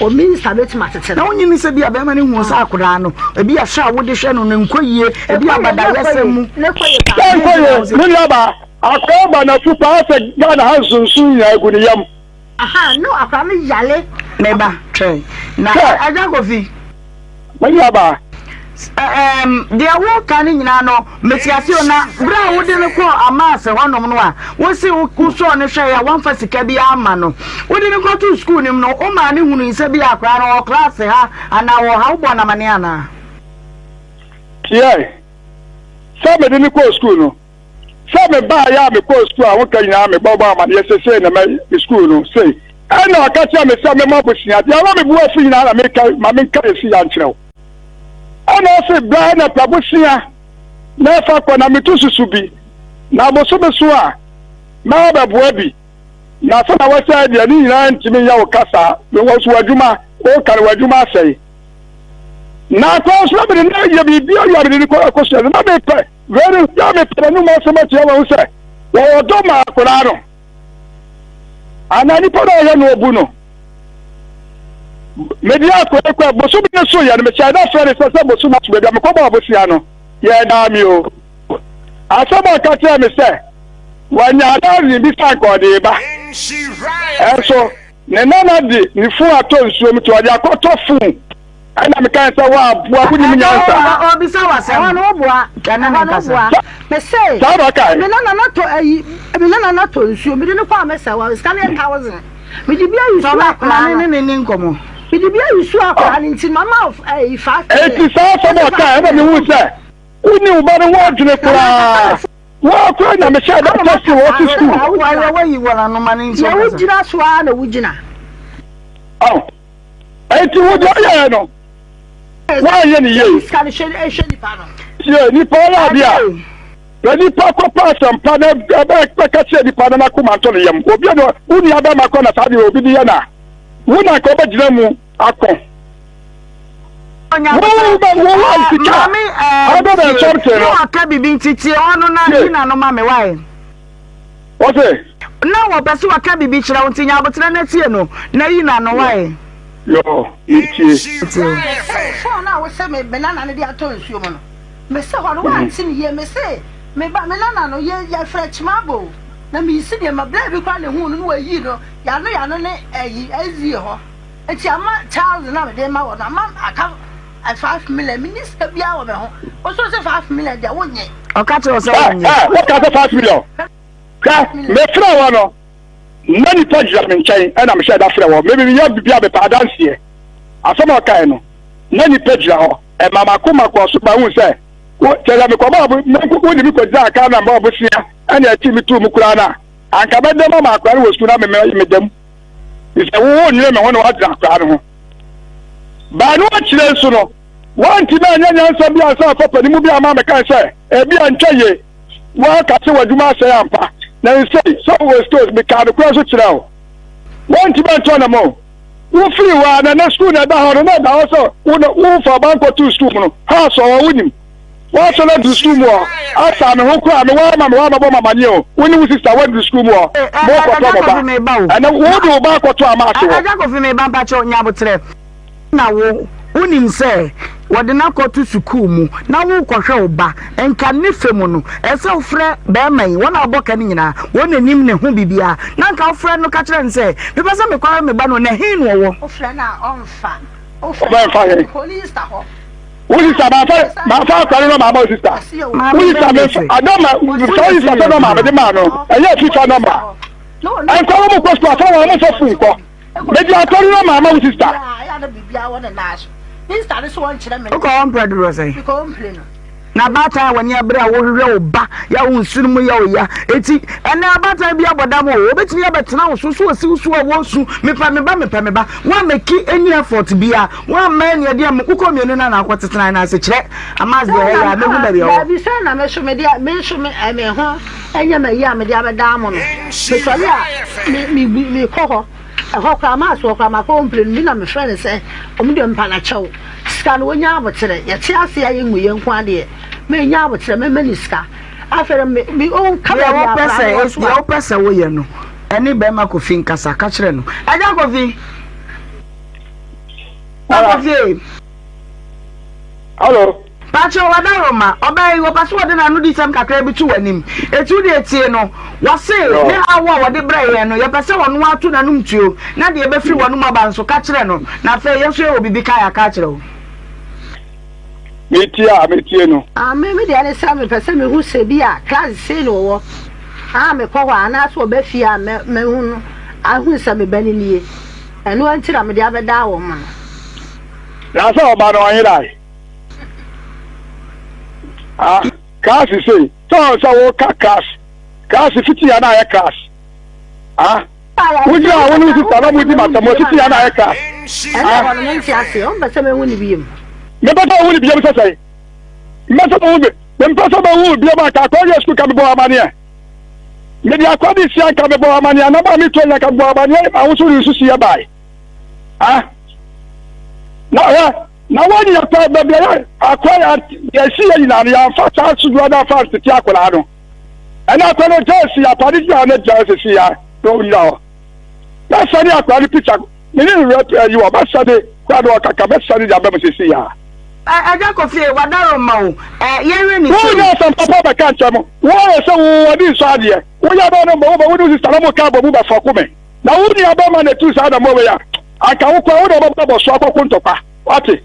O minister bɛtumi atete no. Na wonyi ne sɛ bi a bɛrima no hu sɛ akwadaa no ebi a hwɛ a wode hwɛ no no nkɔ yie ebi a badayɛsɛm mu. Ne kɔ yie paa. Nkɔ yie me nuabaa. Akwadaa ba n'afu paa sɛ Ghana ha nsonson nyinaa gu ne yam. Aha no akwadaa no yale. Me ba twɛn na Agya Kofi. Me nua baa. Ɛɛm deɛ woka no nyinaa no mete ase o na berɛ a wode no kɔɔ Amaase hɔnom no a wose wosɔɔ no hwɛeɛ a woamfa sika biara amma no wode no kɔtoo sukuu no mu no womaa no hunui sɛ bi a akwadaa no ɔwɔ klaase ha anaa ɔwɔ ha wobɔɔ no amaneɛ anaa? Tiae sɛ mede no kɔɔ sukuu no. Sɛ mebaeɛ a mekɔɔ sukuu a woka nyinaa mebɔbɔ amaneɛ sɛ sei na mɛ me sukuu no sei. Ɛna ɔka kyerɛɛ me sɛ memmɔ abosea. Deɛ ama me bo afu nyinaa na meka ma menka ɛsi ya nkyerɛ wo. Ɛna ɔse bra na pɛ bosea na ɛfa kɔ na meto susu bi na bosome so a mɛba bɛboa bi. Na sɛ na wɔsɛe deɛ ne nyinaa ntumi nyɛ wo ka saa. Mewɔ so w'adwuma woka no w'adwuma asɛe. Na akwan so na mede no ayɛ biribi awie a mede no kɔ akɔsua no na mepɛ Wei no, na mepɛ n'anom asɛm atia wɔn sɛ wɔwɔ dɔ ma akwadaa no anaa nipa no a ɔyɛ no obu no. Mede akwadaa kɔ bosome no so yɛ no mehyɛ da frɛ no sɛ sɛ bosome aso baabi a mekɔbɔ abosea no yɛdaa me o. Asɛm a ɔka kyerɛɛ me sɛ wanya thousand bi sɛ anka ɔde ba. Ɛnso ne nana de ne fon atɔ nsuo mu nti ɔde akɔtɔ fon. Ɛna mekae sɛ, Woaboa, wonim nyansa. Ɔrebisa wo asɛm. Ɛhɔ no woboa. Ɛne ne Ɛhɔ no nkasa. woboa. Mese, Saa na ɔkae. me nana no tɔ ayi, me nana no tɔ nsuo, mede no kɔ Amesa hɔ, sika no yɛ 1,000. Mede bi ayi su Tɔ ma akwadaa ne no. ne ne ni nkɔmmɔ. Mede bi ayi su akwadaa no nti mama wo ayi 5 million. Enti saa asɛm a Wose ɔkae, five ɛna million mehuu wongye. sɛ wonni wo ba no ho adwene Na mankasa koraa. me Wo ara koraa na mehyɛɛ da Ana tɛstee maka wɔ saa wo sukuu. sɛ Wo ara wogyina. woayi wɔn ano ma ne nso Deɛ nkasa. wogyina so ara na wogyina. Ɔn. Enti wo deɛ ɔyɛɛ no, woanyɛ no yie. Tie, nipa ɔyɛ adeɛ a, na nipa kɔpɛ asɛmpa na ɛbɛka kyerɛ nipa na n'akoma ntɔ ne yam. Obi a wo nua bɛma kɔ na saa deɛ obi de yɛ no a, wo na nka wobɛgyina mu ako. Wo bɛ wo wɔ sika 100 and something no. Na waka biribi nti tie ɔno na yi n'ano ma me wae. Wɔse. Na wɔpɛ sɛ wɔka biribi kyerɛ wo nti nya aboterɛ na tie no na yi no ano wae. Yoo, metie. Mese phone a wose me me nana no de atɔ nsuo mu no, mese hɔ no woante no yie, mese me ba me nana no yɛ yɛfrɛ Kyimabo o, na meyisi nneɛma, berɛ bi koraa na ehuu no na wayi no yano yano ne ayi SDA hɔ, nti ama 1,000 a mede ma wɔ no ama aka 5 million, menni sika biara wɔ me ho, wo nso wose 5 million deɛ wonnye. Ɔka kyerɛ wo sɛ wonnye. Ɛ ɛ woka sɛ 5 million. Hwɛ, mefrɛɛ wɔn no, na nnipa gyina me nkyɛn, ɛnna mehyɛɛ da frɛɛ wɔn. Me, meyɛ biribi a mepɛ adanseɛ. Asɛm a ɔkaeɛ no, na nnipa gyina hɔ. Ɛmaa m'akoma kɔɔ so ma wohuu sɛ, wo, kyerɛ sɛ mekɔbɔɔ abo, me, wode me kɔgyinaa kaa na mebɔɔ bosea ɛnna ɛkyee me too mu koraa no a, anka mɛda mu ama akwadaa no wɔ sukuu na me, me, meda mu. Efisɛ wo, wonnwene me ho na woadwene akwadaa no ho. Baano akyire nso no, woantumi anyɛ nyansa bi ansa amfa panin mu bi amma ammɛkae sɛ, Ebia ntwa yie. Woaka sɛ w'adwuma asɛe ampa, na nsei sɛ wowɔ stores, mekaa nokorɛ nso kyerɛɛ wo. Woantumi antu anamɔn. Wofirii hɔ ara na na sukuu na ɛda hɔ no, na ɛda hɔ sɛ wo na womfaa ba nkɔtoo sukuu mu no. Ha asɔ hɔ, wonim. Woasɔre aduru sukuu mu hɔ, asa me ho koraa, mewɔ ama mewɔ amabɔ me amaneɛ o, wo ne wo sista woaduru sukuu mu hɔ, morekɔtɔ mo ba. Ɛnɛ wode wo ba akɔto ama ase hɔ. Agya Kofi meba mpakyɛw nya aboterɛ na wo. Wonim sɛ wɔde no akɔto sukuu mu na worekɔhwɛ wo ba. Nka ne fɛ mu no, ɛsɛ sɛ wofrɛ barima yi, wɔn a wɔbɔ ka no nyinaa, wɔn na nim ne ho biribiara, na nka wofrɛ no ka kyerɛ no sɛ, Mepɛ sɛ mekɔhwɛ me ba no, na ɛhe na ɔwɔ? Wofrɛ no a ɔmfa. Wofrɛ no a Ɔbɛmfa he? Police da hɔ. Wo sista manfa manfa akora no nɔma ama wo sista. Maame Wo sista bɛn memfa de adɔma Wo sɛ wo yɛ sista sɛ serious nɔma anaa? mede maa no ɛnyɛ fifa nɔma. Ɛnkɔ wo mo kɔ sukuu afa wɔn mo fa fun kɔ. Mede akora no nɔma ama wo sista. Wokɔ hɔ mprɛ dodoɔ sɛn? Na abaatan a w'ani abere a wohwehwɛ wo ba yɛ wo nsono mu yɛ wo ya. Eti ɛnɛ abaatan bi abɔ dam o, obetumi abɛtena wo so so osi wo so a wɔresu mepɛ me ba mepɛ me ba. Woammeki any effort bia, woamma any ɛdeɛ mo wokɔ mmienu no na akɔtetena no ase kyerɛ Amas deɛ ɛyɛ a mɛhu baabi a ɔwɔ. Daabi sɛ na me so mede me nso me me ho nyɛ ma yi a mede abɛdan mo no. Mesɔre a me me mekɔ hɔ. Ɛhɔ koraa mass hɔ koraa makɔ complain bi na mefrɛ no sɛ ɔmo deɛ mpa no kyɛw. Sika no wɔnya aboterɛ. Yɛte ase a yɛngu yɛn nko adeɛ. Menya aboterɛ mɛma ne sika. Afei no me me ɔnka Deɛ baabi a wopɛ akwadaa sɛ no wɔ so deɛ a. wopɛ sɛ woyɛ no ɛne bɛrima Kofi nkasa ka kyerɛ no. Agya Kofi! Ara. Kofi ee! Hello. Pakyɛw Ɔdaroma, ɔbaa yi wɔpɛ sɛ wɔde n'anodisɛm kakra bi to w'anim. Eti wo deɛ tie no. Wɔse ne haw a wɔde brɛɛ yɛn no, yɛpɛ sɛ ɔno ara to n'anom tuo, na deɛ ɛbɛfiri w'anom aba nso, ka kyerɛ no. Na afei yɛn nso yɛwɔ biribi ka a yɛaka akyerɛ wo. Metie a, metie no. Ah, me me deɛ ne sɛ mepɛ sɛ mehu sɛ bi a class sei na ɔwɔ a mekɔ hɔ a anaasɛ ɔba fie a mɛ mɛhu no ahu sɛ me ba no nie. Ɛno nti na mede abɛdaa wɔn no. Na sɛ ɔba no ɔnyerae. Ah, class sei, sɛ ɔn sɛ woka class, class fiti ya na ayɛ class. Ah, wogyina a wo ne wo sista na modi matam wɔ fiti ya na ayɛ class. Ɛna Ah, ɛhɔ no mente aseɛ, ɔmpɛ sɛ mehu ne biom. mepɛ sɛ wohu ne biom sɛ sɛn? Mepɛ sɛ mehu bi, mempɛ sɛ mehu biom a, ka akɔ yɛ sukuu ka mebɔ amaneɛ. Mede akɔ de sia nka mebɔ amaneɛ, anam a metuo nya nka mebɔ amaneɛ, ma wo so de nsusuiɛ bae. Ah, na hwɛ, na wɔnyɛ pɛ baabi a yɛ akora yɛ yɛsi yɛ nyinaa no yɛamfa saa sudoɔ no amfa antete akwadaa no. Ɛna akwadaa no gya si apade gyina hɔ na gya sisi ya na ɔnyina hɔ. Mɛsane akwadaa no pikya me ne ne rep ayi wɔ mɛsane kora no ɔkaka mɛsane de aba mu sisi ya. Agya Kofi wadaroma o, yɛnhwɛ ne sei. Wonyɛ asɛm papa bɛka nkyɛn mo. Woayɛ sɛ wo w'ani nsɔ adeɛ. Woyɛ bɛn no mbɔ wo bɛ wo ne wo sista na mo ka abɔ mu bɛfɔ ko me. Na wo nua bɛrima na etu saa anammɔn wei a, anka wo koraa wo na wobɛbɔ abɔso akɔko ntɔkwa. Wate?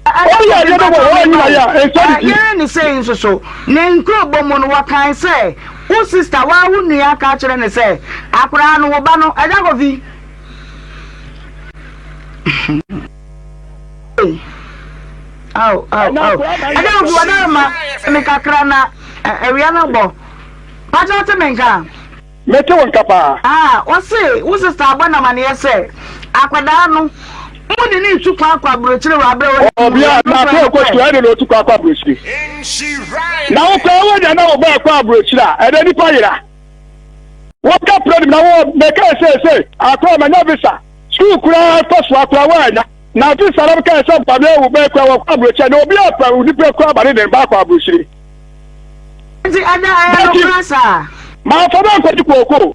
Ɛda Obi yɛ Kofi adeɛ bi wɔ mpakyɛw hɔ a mema ɛnyina wo. yɛ a, ɛnsɔ ne ti. Yere ne sei nso so, ne nkurobɔ mu no wɔkae sɛ wo sista, woa wo nua ka kyerɛ no sɛ akoraa no wo ba no, Agya Kofi. Aw, aw, Ɛna aw. akwadaa na Agya yɛ Kofi wadaroma me kakra na awia no bɔ. Pakyɛ wote me nka? Mete wo nka paa. Ah, ɔse wo sister abɔ no amaneɛ sɛ akwadaa no mo de no retu kwan akɔ aburokyire wɔ aberɛ wɔ Ɔbea na akɔ ɛkɔ sukuu ɛde na otu kwan akɔ aburokyire. Na wo kora wo nya na wo ba ɛkɔ aburokyire a ɛdɛ nipa yera. Wɔka pere nim na wo mɛka sɛ sɛ akɔ manya visa sukuu koraa kɔ so akora wo anya na visa na meka sɛ mpame wo bɛ kora wɔkɔ aburokyire na obi apɛ nipa kora ba ne de ba akɔ aburokyire. Nti ɛda ɛyɛ nokorɛ saa? Mamfa no ankɔgye kooko,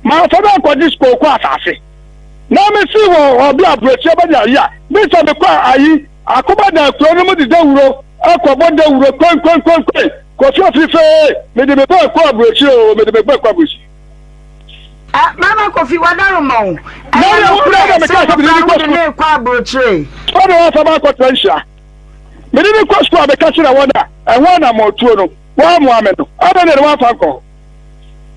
mamfa no ankɔgye kooko asase. Na mesi wɔ ɔbi aburokyire bɛnya ayi a, me sɛ mekɔ ayi akoba da kuro no mu de dawuro ɛkɔbɔ dawuro kwenkwenkwenkwen kɔfi afifee mede me ba kɔ aburokyire o mede me ba kɔ aburokyire. Ɛ Mama Kofi wadaroma o. Ɛyɛ nokorɛ sɛ abɔfra no wode no rekɔ aburokyire? Ɔne wɔn afa akɔtena nhyira. Mede no kɔ sukuu a meka kyerɛ wɔn a ɛho anammɔntuo no, wɔammoa me no, adɛn na ɛde wɔamfa nkɔ hɔ?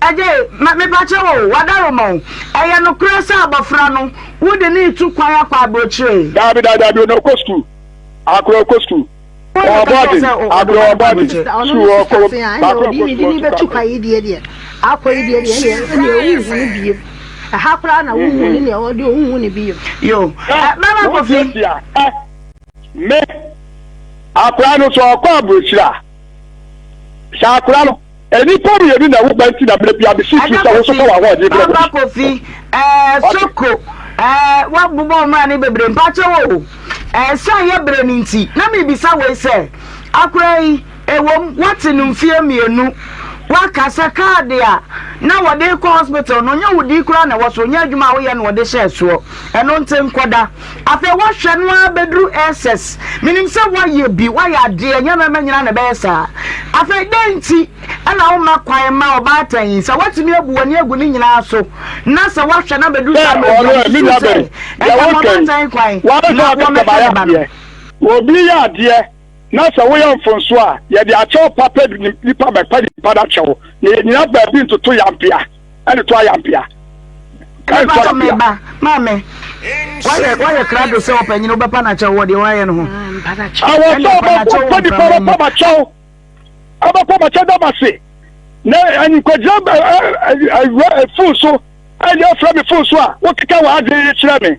Agye, ma mepakyɛ wo o, wadaroma o, ɛyɛ nokorɛ sɛ abɔfra no, wode no retu kwan akɔ aburokyire? Daabi, daabi, daabi, ɔno ɔkɔ sukuu. Akora ɔkɔ sukuu. Ɔwɔ boarding, akora ɔwɔ boarding. Sukuu ɔkɔ, baako ɔkɔ sukuu, ɔtu kwan. Ɛha koraa na wohu ne nea ɔde ohu ne bio. Yo, Mama Kofi. Me, akora no sɛ ɔkɔ aburokyire a, sɛ akora no, nnipa mmienu na ɛwo ba nti na mmerɛ bia mesi tu sɛ wo so fa w'ahoɔden brɛ Papa Kofi, ɛɛ Soko, ɛɛ wabobɔ mmara ne bebree mpakyɛ wo ɛɛ sɛ yɛ brɛ ne nti na mebisa wei sɛ akora yi ɛwom wate no mfie mmienu waka sɛ kaade a na wɔde kɔ hospital no nyɛ wo di koraa na ɛwɔ so nyɛ adwuma a woyɛ na wɔde hyɛɛ soɔ ɛno nti nkɔda. Afei woahwɛ no ara bɛduru SS. Menim sɛ woayɛ bi, woayɛ adeɛ, ɛnyɛ mmarima nyinaa na ɛbɛyɛ saa. Afei dɛn nti na womma kwan mma ɔbaatan yi, sɛ woatumi abu w'ani agu ne nyinaa so, na sɛ woahwɛ no abɛduru Sɛ saa mmerɛ ɔno bi a, ɛ, me wosusu nua sɛ bɛn, deɛ ɛnka ma woka yi, ɔbaatan yi kwan woara sɛ na woakasa wɔmmɛhwɛ baayɛ ne ba no? adeɛ. Obi yɛ adeɛ na sɛ woyɛ mfomsoɔ a, yɛde akyɛw papa nipa bɛpa nipa no akyɛw, na yɛnyina baabi ntoto yampea. Ɛne to ayampea. Ɛne to Mepa ayampea. meba maame wayɛ wayɛ krado sɛ ɔpanyin wobɛpa no akyɛw wɔ deɛ wayɛ no ho. Awɔ sɛ ɔbɛkɔ nipa bɛpa makyɛw ɔbɛkɔ makyɛw dɛ mase na nkwagyina awura efun so ɛnyɛ afra mi fon so a wokeka wɔ adwene kyerɛ me.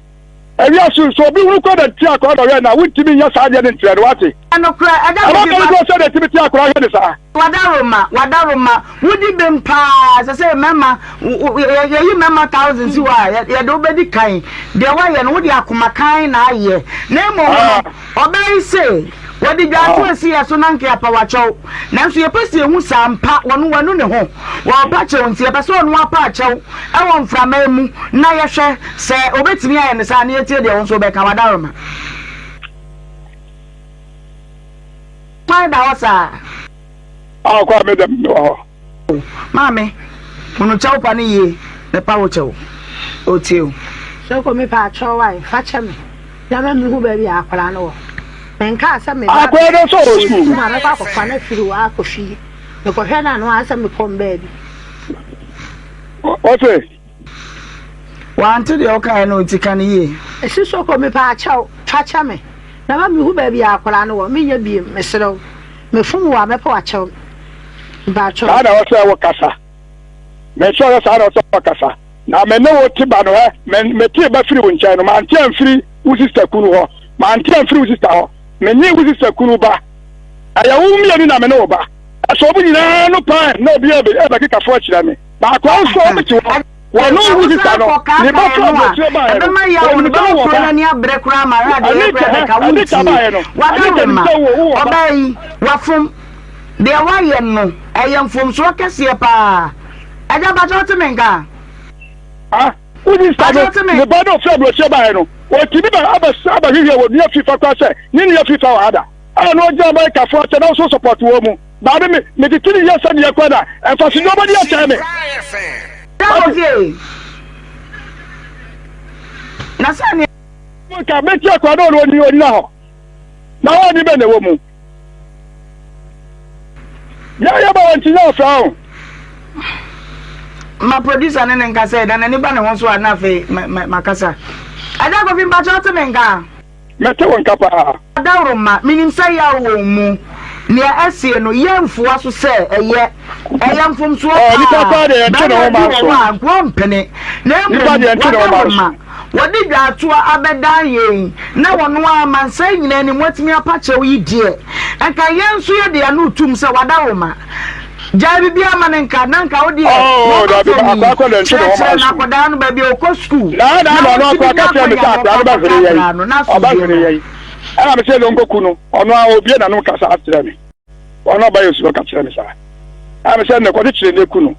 Ewiase nso obi hunu kɔ na ti akora na ɔyɛ na wontumi nyɛ saa adeɛ no nkyerɛ no wate. Ɛnokorɛ ɛda Ɛma biribi bɛn ba. sɛ na ɛtumi te akora hwɛ ne saa. Wadaroma, wadaroma, wodi bem paa, ɛsɛ sɛ mmarima, yɛyi mmarima thousands si hɔ a, yɛde wo bɛdi kan. Deɛ woayɛ no, wode akoma kann na ayɛ. Na mmom no, ɔbaa yi se, wɔde dwaato asi yɛ so na anka yɛapa wo akyɛw. Nanso yɛpɛ sɛ yɛhu sɛ ampa ɔno wanu ne ho, wɔrepa kyɛw nti, yɛpɛ sɛ ɔno apa akyɛw wɔ mframa mu na yɛhwɛ sɛ ɔbɛtumi ayɛ no saa na yɛtie deɛ wo nso wobɛka. Wadaroma. Kwan da hɔ saa. Ah, kwa me dɛm wɔ hɔ. Maame, hunu kyɛw pa no yie, mepa wo kyɛw. Otie o. Soko me pa kyɛw wae, fa kyɛ me. Na ma mehu baabi a akwadaa no wɔ. Menkaa sɛ me ba Akwadaa no nso wɔ sukuu. ma mɛkɔ akɔfa no afiri hɔ akɔ fie. Mekɔhwɛ no ano ara sɛ mekɔm baabi. Ɔse. Wante deɛ wokaeɛ no nti ka no yie. Esi Soko me pa kyɛw, fa kyɛ me. Na ma mehu baabi a akwadaa no wɔ. Menyɛ biem, mesrɛ wo. Mefom wo a, mɛpɛ w'akyɛw. Mpakyɛw. Saa na ɛwɔ sɛ wokasa. Mesrɛ sɛ saa na ɛwɔ sɛ wokasa. Na me ne wo te ba no ɛ, me metee ba firi wo nkyɛn no, mante amfiri wo sista kunu hɔ. Mante amfiri wo sista hɔ. Menye wo sista kunu ba. Ɛyɛ wo mmienu na me ne wo ba. Ɛsɛ wɔn nyinaa no paa na obiara ɛbɛkeka fo akyerɛ me. Baako nso ɔbɛte hɔ. Wɔn no Sɛ wo wosan sista no, kɔ ne ba kaakaeɛ firi no a, aburokyire baeɛ no, ɛbɛma yaw wɔnim no sɛ bɛma wowɔ kuro ba. no ani abrɛ koraa ma ahwɛ adeɛ Anita koraa hɛ, bɛka Anita wontie. baeɛ no, Anita nim Wadarema, sɛ wowɔ wowɔ ba. ɔbaa yi, wafom. Deɛ wayɛ no, ɛyɛ mfomsoɔ kɛseɛ paa. Agya, mpakyɛ wote me nka? Ah, wo sista Mpakyɛ no, wote me ne ba no ɔfiri aburokyire baeɛ no, ɔtumi ba abɛ abɛhwehwɛ wɔ nua fifa koraa sɛ ne nua fifa wɔ ha da. A na ɔgyina Amerikafoɔ akyɛ na ɔso support wɔ mu. Maame me metete ne yie sɛdeɛ kɔ na mfasodeɛ ɔbɛdi akyɛn me. Wate. Na sɛ nea. Nka mɛti akora na ɔno ɔni ɔnyina hɔ na ɔni bɛ na ɛwɔ mu. Yɛ yɛ ba wɔn ti nyɛ ɔfra o. Ma producer ne ne nkasa na n'ani ba ne ho so a na afei makasa. Agya Kofi mpakyɛ ɔte me nka. Mete wo nka paa. Adaworoma, menim sɛ yaw wɔ wo mu. Nea asie no, yɛmfoa so sɛ ɛyɛ. Ɛyɛ mfomsoɔ Oh, nipa paa. paa deɛ yɛnte ne Barima ho bi ma wɔ nso. hɔ a, nkoa mpene. Na Nipa mmom, deɛ yɛnte ne ho ma nso. w'adaworoma, wɔde dwaatoa abɛdan yɛn, na wɔn ara amansan nyinaa anim wɔatumi apa kyɛw yi deɛ, nka yɛn nso yɛde yɛn ano retum sɛ w'adaworoma. Gyae biribiara ma no nka, na nka wo deɛ, Oh, wɔba dabi, fam yi, akwadaa kɔ deɛ nte ne ho ma kyerɛkyerɛ no nso. akwadaa no baabi a ɔkɔ sukuu, Na na na na ɔno wɔntumi akora nya ka kyerɛ me akwannya sɛ ma akora no ɔkɔ akɔka bɛhwere yɛn. akwadaa no n'asomdwoeɛ Ɔbɛhwere no. yɛn. Ɛna me sɛ no nkɔku no, ɔno a obie n'ano kasa akyerɛ me. Ɔno ɔba yɛ su ɔka kyerɛ me saa. Ɛna me sɛ nnɛ kɔkyekyere no ku no.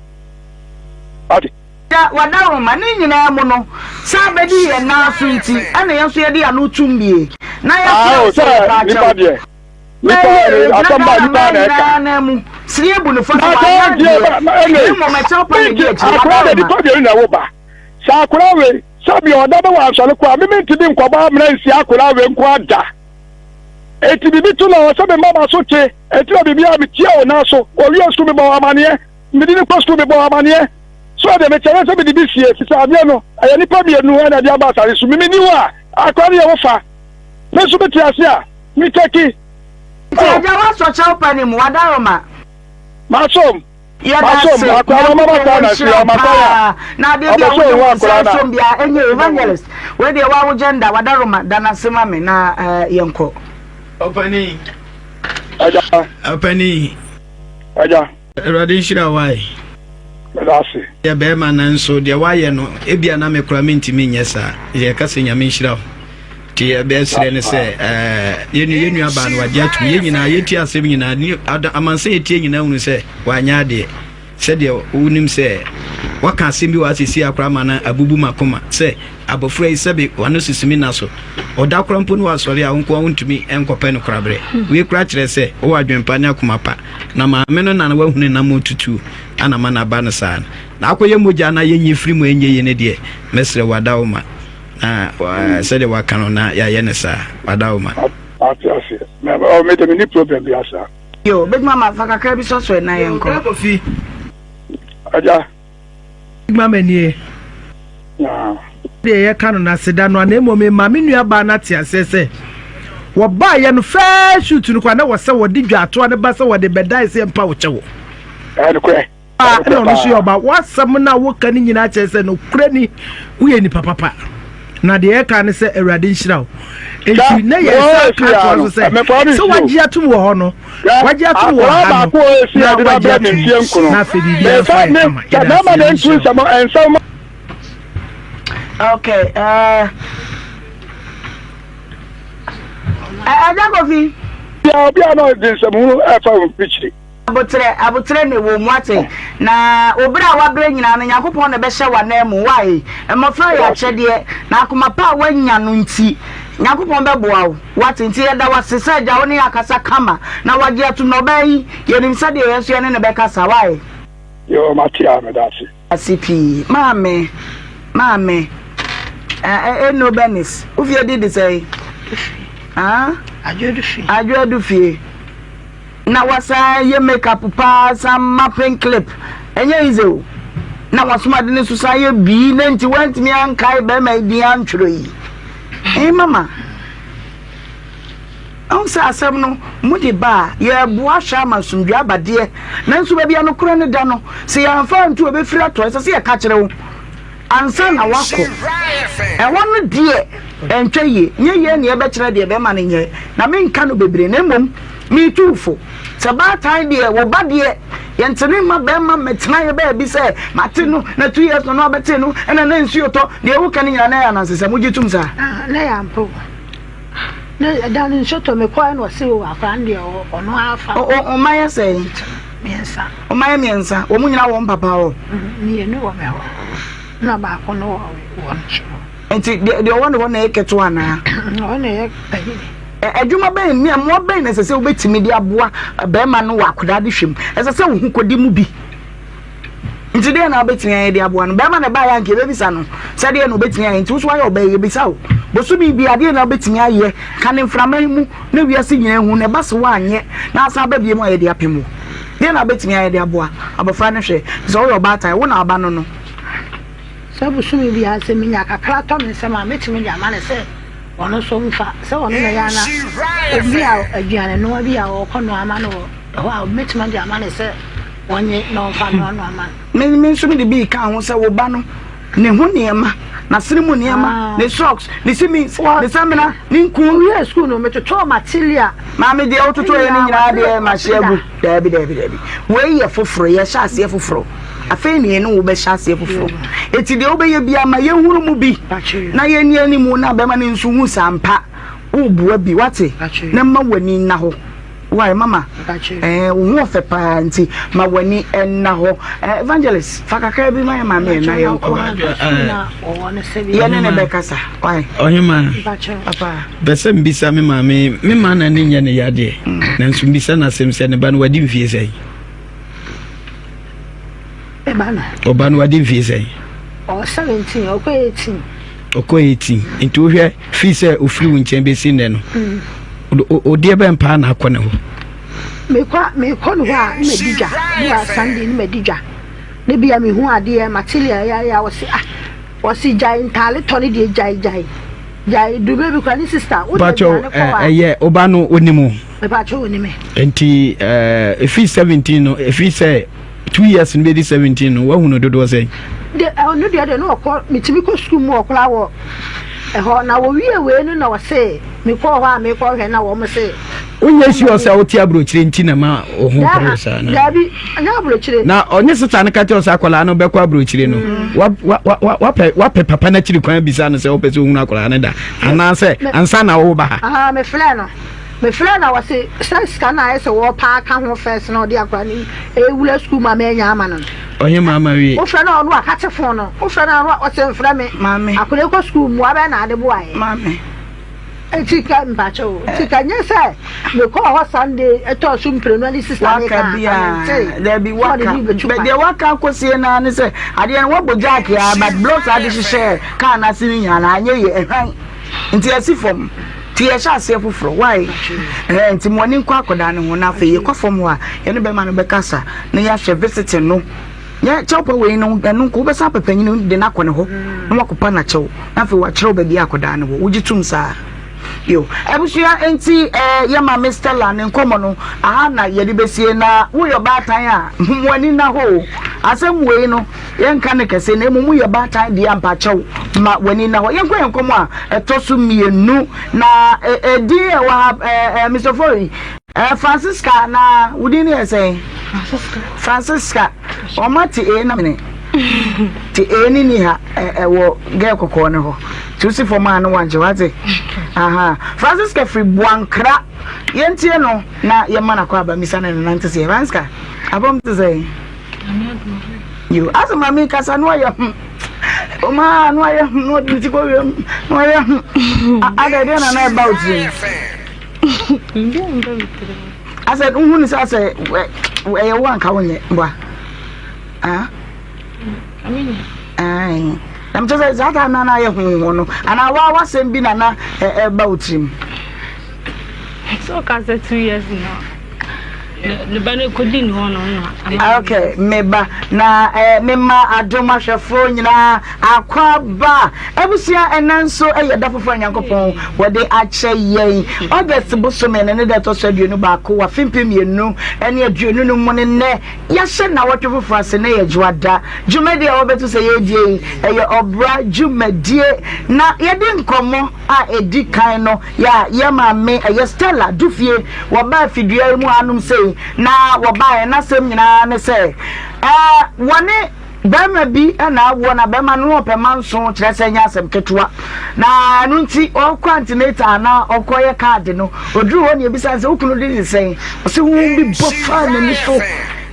Wate? Da w'adaworoma, ne nyinaa mu no, sɛ abɛdi yɛn nan so nti, ɛna yɛn nso yɛde yɛn ano tum bie, na Ah, yɛsrɛ o wo sɛ sɛ yɛpa nipa akyɛw. deɛ. Nipa Bɛyɛ ne gyina asɛm ba Ghana nipa man na ɛka. nyinaa nan mu, sini abu no fɔ Na sɛ sɛ wanyɛ ɔdeɛ adeɛ, ba ma ɛnɛ na mmom ɛkyɛw pa na minti ɛdi akyire, akora de w'adaworoma. nipa mmienu na ɛwo ba. Sɛ akora wei sɛbi ɔda bɛ wɔ ansɔre kɔ a mimi ntumi nkɔbɔ amena nsi akora wei nko ada. Eti biribi to na ɔsɛ me mma ma so te. Eti na biribi a metia wo nan so. Owie sukuu mebɔ wo amaneɛ. Mede no kɔ sukuu mebɔ wo amaneɛ. So ɛdeɛ mekyɛrɛ sɛ mede bi sie efisɛ adeɛ no ɛyɛ nipa mmienu ɛna ɛde aba asase so. Mimi ni hɔ a akora no yɛ wo fa. Me nso mete ase a me tɛki. Nti agya woasɔ kyɛw pa no mu, w'adaworoma. Masom. Yɛda Masom. ase, Akora no mama Nyankopɔn saa na si nhyira wo ɔma kwan a paa. Na adeɛ bi a ɔpɛ sɛ wode ohu wo nsa akora no a. asom biara ɛnyɛ evangelist. Wei deɛ woa wo gender, w'adaworoma, da no ase ma me na eh, yɛnkɔ. Ɔpanin. Agya. Ɔpanin. Agya. Awurade nhyira wo ae. Meda ase. Yɛ bɛrima nanso deɛ woayɛ no ebia na me koraa mentumi nyɛ saa. Yɛka sɛ Nyame nhyira wo. Nti yɛbɛsrɛ no sɛ yɛn yɛn nua baa no wagye atum. Yɛn nyinaa yɛtie asɛm nyinaa ni amansan yɛtie nyinaa hunu sɛ wanyɛ adeɛ. Sɛdeɛ wonim sɛ waka asɛm bi wɔ asɛsi akora ma no abubu makoma sɛ. Abɔfra yi sɛbe w'ano sisi me nna so. Ɔda koraa mpo na wasɔre a, wo nko ara wontumi nkɔpɛ no koraberɛ. Wei koraa kyerɛ sɛ wowɔ adwene pa ne akoma pa. Na maame no na wahunu ne nam tutu ana ma no aba no saa no. Na akɔyɛ mogya na yɛnyi firi mu ɛnyɛ yie no deɛ, mɛsrɛ wo Adaoma na sɛdeɛ waka no na yɛayɛ no saa. Adaoma. Mate aseɛ. Mɛ, me de menni problem biara saa. Yo, bɛtumi ama fa kakra bi sɔ so ɛ na Yo, yɛnkɔ. Bra Kofi. Agya. Big Mama nie. Yeah. Deɛ yɛka no n'aseda no a na mmom mema me nua baa no ate aseɛ sɛ wɔbaeɛ no first shoot no koraa na wɔ sɛ wɔde dwaatoa no ba sɛ wɔde bɛdae sɛ yɛmpa wo kyɛw. Ɛnokorɛ. Paa ɛna ɔno nso yɛ ɔba w'asɛm no a woka no nyinaa kyerɛ sɛ nokorɛ ni woyɛ nipa papa na deɛ yɛka ne sɛ awurade nhyira wo enti na yɛn nsa ka atoa so sɛ sɛ wagye atom wɔ hɔ no wagye atom wɔ ha no na wagye atom na afei biribiara nso ayɛ kama yɛda ase nyame nhyira wo. Okay, uh, Ɛda Kofi. Obi a na ɔde nsɛmhunu ɛfa wo mfikyiri. Aboterɛ, aboterɛ na ɛwɔ mu, wate? Na wo berɛ a woabrɛ nyinaa no, Nyankopɔn na ɛbɛhyɛ w'ananmu. Wai? Mmɔfra yɛ akyɛdeɛ, na akoma pa a woanya no nti, Nyankopɔn bɛboa wo. Wate? Nti yɛda wo ase sɛ Agya wo ne yɛn akasa kama, na woagye atom. Na ɔbaa yi, yɛnim sɛdeɛ yɛn nso yɛne no bɛkasa. Wai? Yoo, mate a, meda ase. Ase pii. Maame, maame, eh, eno Bernice, wo fie din de sɛn? Ah? Adwo Adufie. Adwo Adufie. Na wasan yɛ makeup paa san ma pink lip. Ɛnyɛ easy o. Na wasoma de ne so san yɛ bii na nti wantumi ankae bɛrima yi din antwerɛ yi. Eh mama. Ɛho sɛ asɛm no mode ba a, yɛreboa ahwɛ ama asomdwoe aba deɛ, nanso baabi a nokorɛ no da no, sɛ yɛamfa anto a, ɛbɛfiri atɔ. Ɛsɛ sɛ yɛka kyerɛ wo ansa na woakɔ. Ɛhɔ no deɛ, ɛntwa yie. Nyɛ yei na yɛbɛkyerɛ deɛ bɛrima no nyɛ, na menka no bebree, na mmom meretu wo fo. Sɛ baatan deɛ, wo ba deɛ, yɛntene mma bɛrima mmɛtena yɛ baabi sɛ mate no na 2 years na ɔno abɛte no, ɛna na nsuo tɔ. Deɛ woka no nyinaa na ɛyɛ anansesɛm. Wogye tom saa? Ah, na ɛyɛ ampa o. Na ɛda no nsuo tɔ mekɔɛ na ɔse o akwadaa no deɛ ɔno afa. Ɔma yɛ sɛn? Mmiɛnsa. Ɔma yɛ mmiɛnsa. Wɔn nyinaa wɔn papa hɔ? Mmienu wɔ me hɔ na baako no wɔ wɔn nso hɔ. Nti deɛ deɛ ɔwɔ ne hɔ na ɛyɛ ketewa anaa? Ɔno na ɛyɛ panyin. Adwuma bɛn ne mmoa bɛn na ɛsɛ sɛ wobɛtumi de aboa bɛrima no wɔ akwadaa de hwɛ mu? Ɛsɛ sɛ wo ho kɔdi mu bi. Nti deɛn na wobɛtumi ayɛ de aboa no? Bɛrima na ɛbaeɛ a anka yɛbɛbisa no sɛ deɛn na ɔbɛtumi ayɛ. Nti wo nso woayɛ ɔbaa yi, yɛbisa wo. Bosome biara deɛn na wobɛtumi ayɛ? Ka no mframa yi mu na wiase nyinaa hu na ɛba sɛ woanyɛ na asan aba bio a yɛde apem wo. Deɛn na wobɛtumi ayɛ de aboa abɔfra no hwɛ? Sɛ woyɛ ɔbaatan, wo na aba no no. Sɛ bosome biara sɛ menya kakra tɔ me nsam a, mɛtumi de ama no sɛ ɔno nso mfa. Sɛ ɔno na ɛyɛ a na obi a aduane noa bi a ɔrekɔnoa ama no wɔ hɔ a, mɛtumi de ama no sɛ Ɔnye na ɔmfa no ano ama no. Me me nso mede bi reka ho sɛ wo ba no, ne ho nneɛma, n'asene mu nneɛma, ah. ne socks, ne simis, ne samina, ne nku. Wowie sukuu no, metotɔɔ material. Maame deɛ wototɔ yɛ no nyinaa deɛ mahye agu. Daabi daabi daabi. Wei yɛ foforɔ, yɛhyɛ aseɛ foforɔ. Afei ne yɛne wo bɛhyɛ aseɛ foforɔ. Eti deɛ wobɛyɛ biara ma yɛnhunu mu bi na yɛnni anim na bɛma no nso hu sɛ ampa woboa bi wate na ma w'ani nna hɔ. Why mama eh wo ho ɔfɛ paa nti ma w'ani nna hɔ eh, evangelist fa kakra bi ma yɛ maame yɛ na yɛn kɔ yɛne ne bɛkasa why ɔhema papa pɛ sɛ mbisa me maame me maa na ne nyɛ ne yadeɛ mm. nanso mbisa no asɛm sɛ ne ba no wadi mfie sɛn Ɔba no wadi mfie sɛn? Ɔwɔ 17, ɔkɔ 18. Ɔkɔ 18. Nti wohwɛ fii sɛ ofiri wo nkyɛn bɛsi nnɛ no, mm. odeɛ bɛn paa na akɔ ne hɔ? Mekɔ mekɔ ne hɔ a ne madi dwa. Bi a Sunday ne madi dwa. Ne bi a mehu adeɛ material yɛ a wɔse ah wɔse gyae ntaale tɔ ne deɛ gyae gyae. Gyae duru baabi kora ne sister wo deɛ aduane kɔ a. Ɛyɛ ɔba no onim o. Mepakyɛ onim me. Nti ɛfiri 17 no ɛfiri sɛ 2 years no bɛdi 17 no wahu no dodoɔ sɛn? De ɔno deɛ deɛ no ɔkɔ metumi kɔ sukuu mu ɔkora wɔ ɛhɔ na wɔwie wei no na ɔse mekɔɔ hɔ a mekɔ hwɛ na wɔn se. Wonyɛ sure sɛ wote aburokyire nti na ma wo ho pere wo saa na. Daabi, ɛnyɛ aburokyire. Na ɔnye sista no ka kyerɛ sɛ akwadaa no bɛkɔ aburokyire no. Mm. Wapɛ wapɛ papa no akyiri kwan bisa no sɛ wopɛ sɛ ohunu akwadaa no da anaasɛ ansa na woba ha. Aha, mefrɛ no. Mefrɛ no a wɔse sɛ sika no ayɛ sɛ wɔpa aka ho first na ɔde akwadaa no ewura sukuu ma manya ama no no. Ɔhe maama wie. Wofrɛ no a ɔno akate fon no. Wofrɛ no a ɔno ɔse mfrɛ me. Maame. Akwadaa kɔ sukuu mmoa bɛn na ade boa yɛ. Maame. Nti ka mpakyɛ o. Nti ka nyɛ sɛ mekɔɔ hɔ Sunday ɛtɔɔ so mprenu ne sista ne Waka ka bia. mente. Dabi Sɛ waka. ɔde bi bɛtu Bɛ kwan. deɛ waka akɔsie naa ne sɛ adeɛ no wabɔ jack a but blocks a ade hyehyɛ kaa no ase no nyinaa no anyɛ yie ɛhwan. Nti yɛsi fam. Nti yɛhyɛ aseɛ foforɔ. Why? Ɛɛ nti mo ani nkɔ akwadaa no ho na afei yɛkɔ fam hɔ a yɛne bɛrima no bɛkasa na yɛahwɛ visiting no. Nyɛ kyɛw pa wei no ɛno nko wobɛsan apɛ panyin de no akɔ ne hɔ na wakɔpa no akyɛw na afei wakyerɛw baabi a akwadaa no wɔ. Wogye tom saa? Yo. Abusua nti ɛɛ yɛ maame Stella ne nkɔmmɔ no aha na yɛde bɛsie na woyɛ ɔbaatan a mo ani nna hɔ o. Asɛm wei no Yɛnka no kɛse, na mmom woyɛ baatan deɛ a, mpakyɛw ma w'ani nna hɔ. Yɛnkɔ yɛn nkɔmmɔ a ɛtɔ so mmienu, na edin a ɛwɔ ha, ɛɛ Mr. Ofori, ɛɛ Francisca, na wo din no yɛ sɛn? Francisca. Francisca, wɔn ate ee na mene. Te ee ne ni ha, ɛwɔ gɛɛ kɔkɔɔ no hɔ. Te wosi fam a no wankyɛ, wate? Aha. Francisca firi Boankra. Yɛntie no na yɛma no akɔ aba misa no ne nante seɛ. Francisca, abɔm te sɛn? Yo, asɛ maame kasa no ayɛ ho. Ɔma no ayɛ ho na ɔde ne ti kɔ wiem na ɔyɛ ho. Ada ɛdeɛ na na ɛba wo tirim. Asɛ wohu ne sɛ asɛ ɛyɛ wo anka wonyɛ boa. Ah? Ae. Na mekyɛ sɛ saa taa na na ayɛ ho ho no anaa wa wasɛm bi na na ɛba wo tirim. So ɔka sɛ 2 years na ne ba no kɔdi ne hɔ no na. Okay, me ba na eh, me ma adom ahwɛfoɔ nyinaa akwaaba. Abusua, ɛnɛ nso ɛyɛ da foforɔ a Nyankopɔn wɔde akyɛ yɛn. August bosome no ne da ɛtɔ so 21 wɔ afe 2025 mu ne nnɛ yɛahyɛ nnawɔtwe foforɔ ase na yɛ dwoada. Dwumadie a wɔbɛto sɛ yɛredie yi ɛyɛ ɔbra dwumadie na yɛde nkɔmmɔ a ɛdi kan no yɛ a yɛ maame ɛyɛ Stella Dufie wɔbaa fidua yi mu hanom sei na wɔbaeɛ n'asɛm nyinaa ne sɛ ɛɛ wɔne bɛrima bi na awoɔ na bɛrima no ɔpɛ manso kyerɛ sɛ nyɛ asɛm ketewa na ɛno nti ɔkɔ antenatal na ɔkɔyɛ kaade no ɔduru hɔ ne ebisa sɛ wo kunu de ne sɛn ɔsɛ honhom bi bɔ faa n'ani so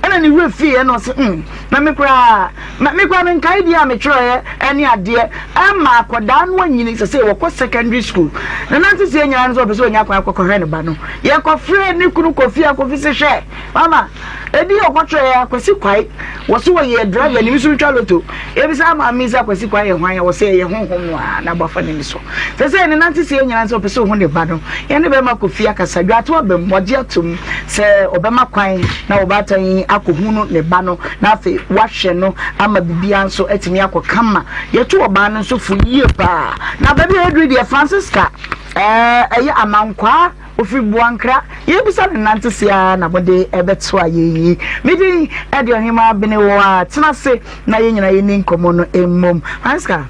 ɛna ne werɛ fii ɛna ɔsɛ mm na me koraa Ma me koraa menkae deɛ a metwerɛeɛ ɛne adeɛ ɛma akwadaa no anyini sɛ sɛ wɔkɔ secondary school na nante sɛ nyinaa no sɛ ɔpɛ sɛ ɔnya kwan kɔkɔhwɛ ne ba no yɛkɔfrɛ ne kunu Kofi a Kofi se hwɛ mama ɛdi ɔkɔtwerɛeɛ Akwasi Kwae wɔ so wɔyɛ driver ne nso ntwa loto ebisa maame sɛ Akwasi Kwae yɛ hwan a wɔ sɛ ɛyɛ honhom no a na abɔfa n'ani so sɛ sɛ ne nante sɛ nyinaa sɛ ɔpɛ sɛ ɔhu ne ba no yɛne bɛma Kofi akasa dwato aba mu ɔgye atom sɛ ɔbɛma kwan na ɔbaatan yi akɔhunu ne ba no na afei wahwɛ no ama biribiara nso atumi akɔ kama. Yɛtu ɔbaa no nso fo yie paa. Na baabi a yɛduru deɛ Francisca ɛɛ ɛyɛ Amankwaa ofiri Boankra. Yɛbisa no nante se ara na mode ɛbɛto a yɛyi. Me din ɛde Ɔhemaa Benewaa. Tena ase na yɛn nyinaa yɛnni nkɔmmɔ no mmom. Francisca,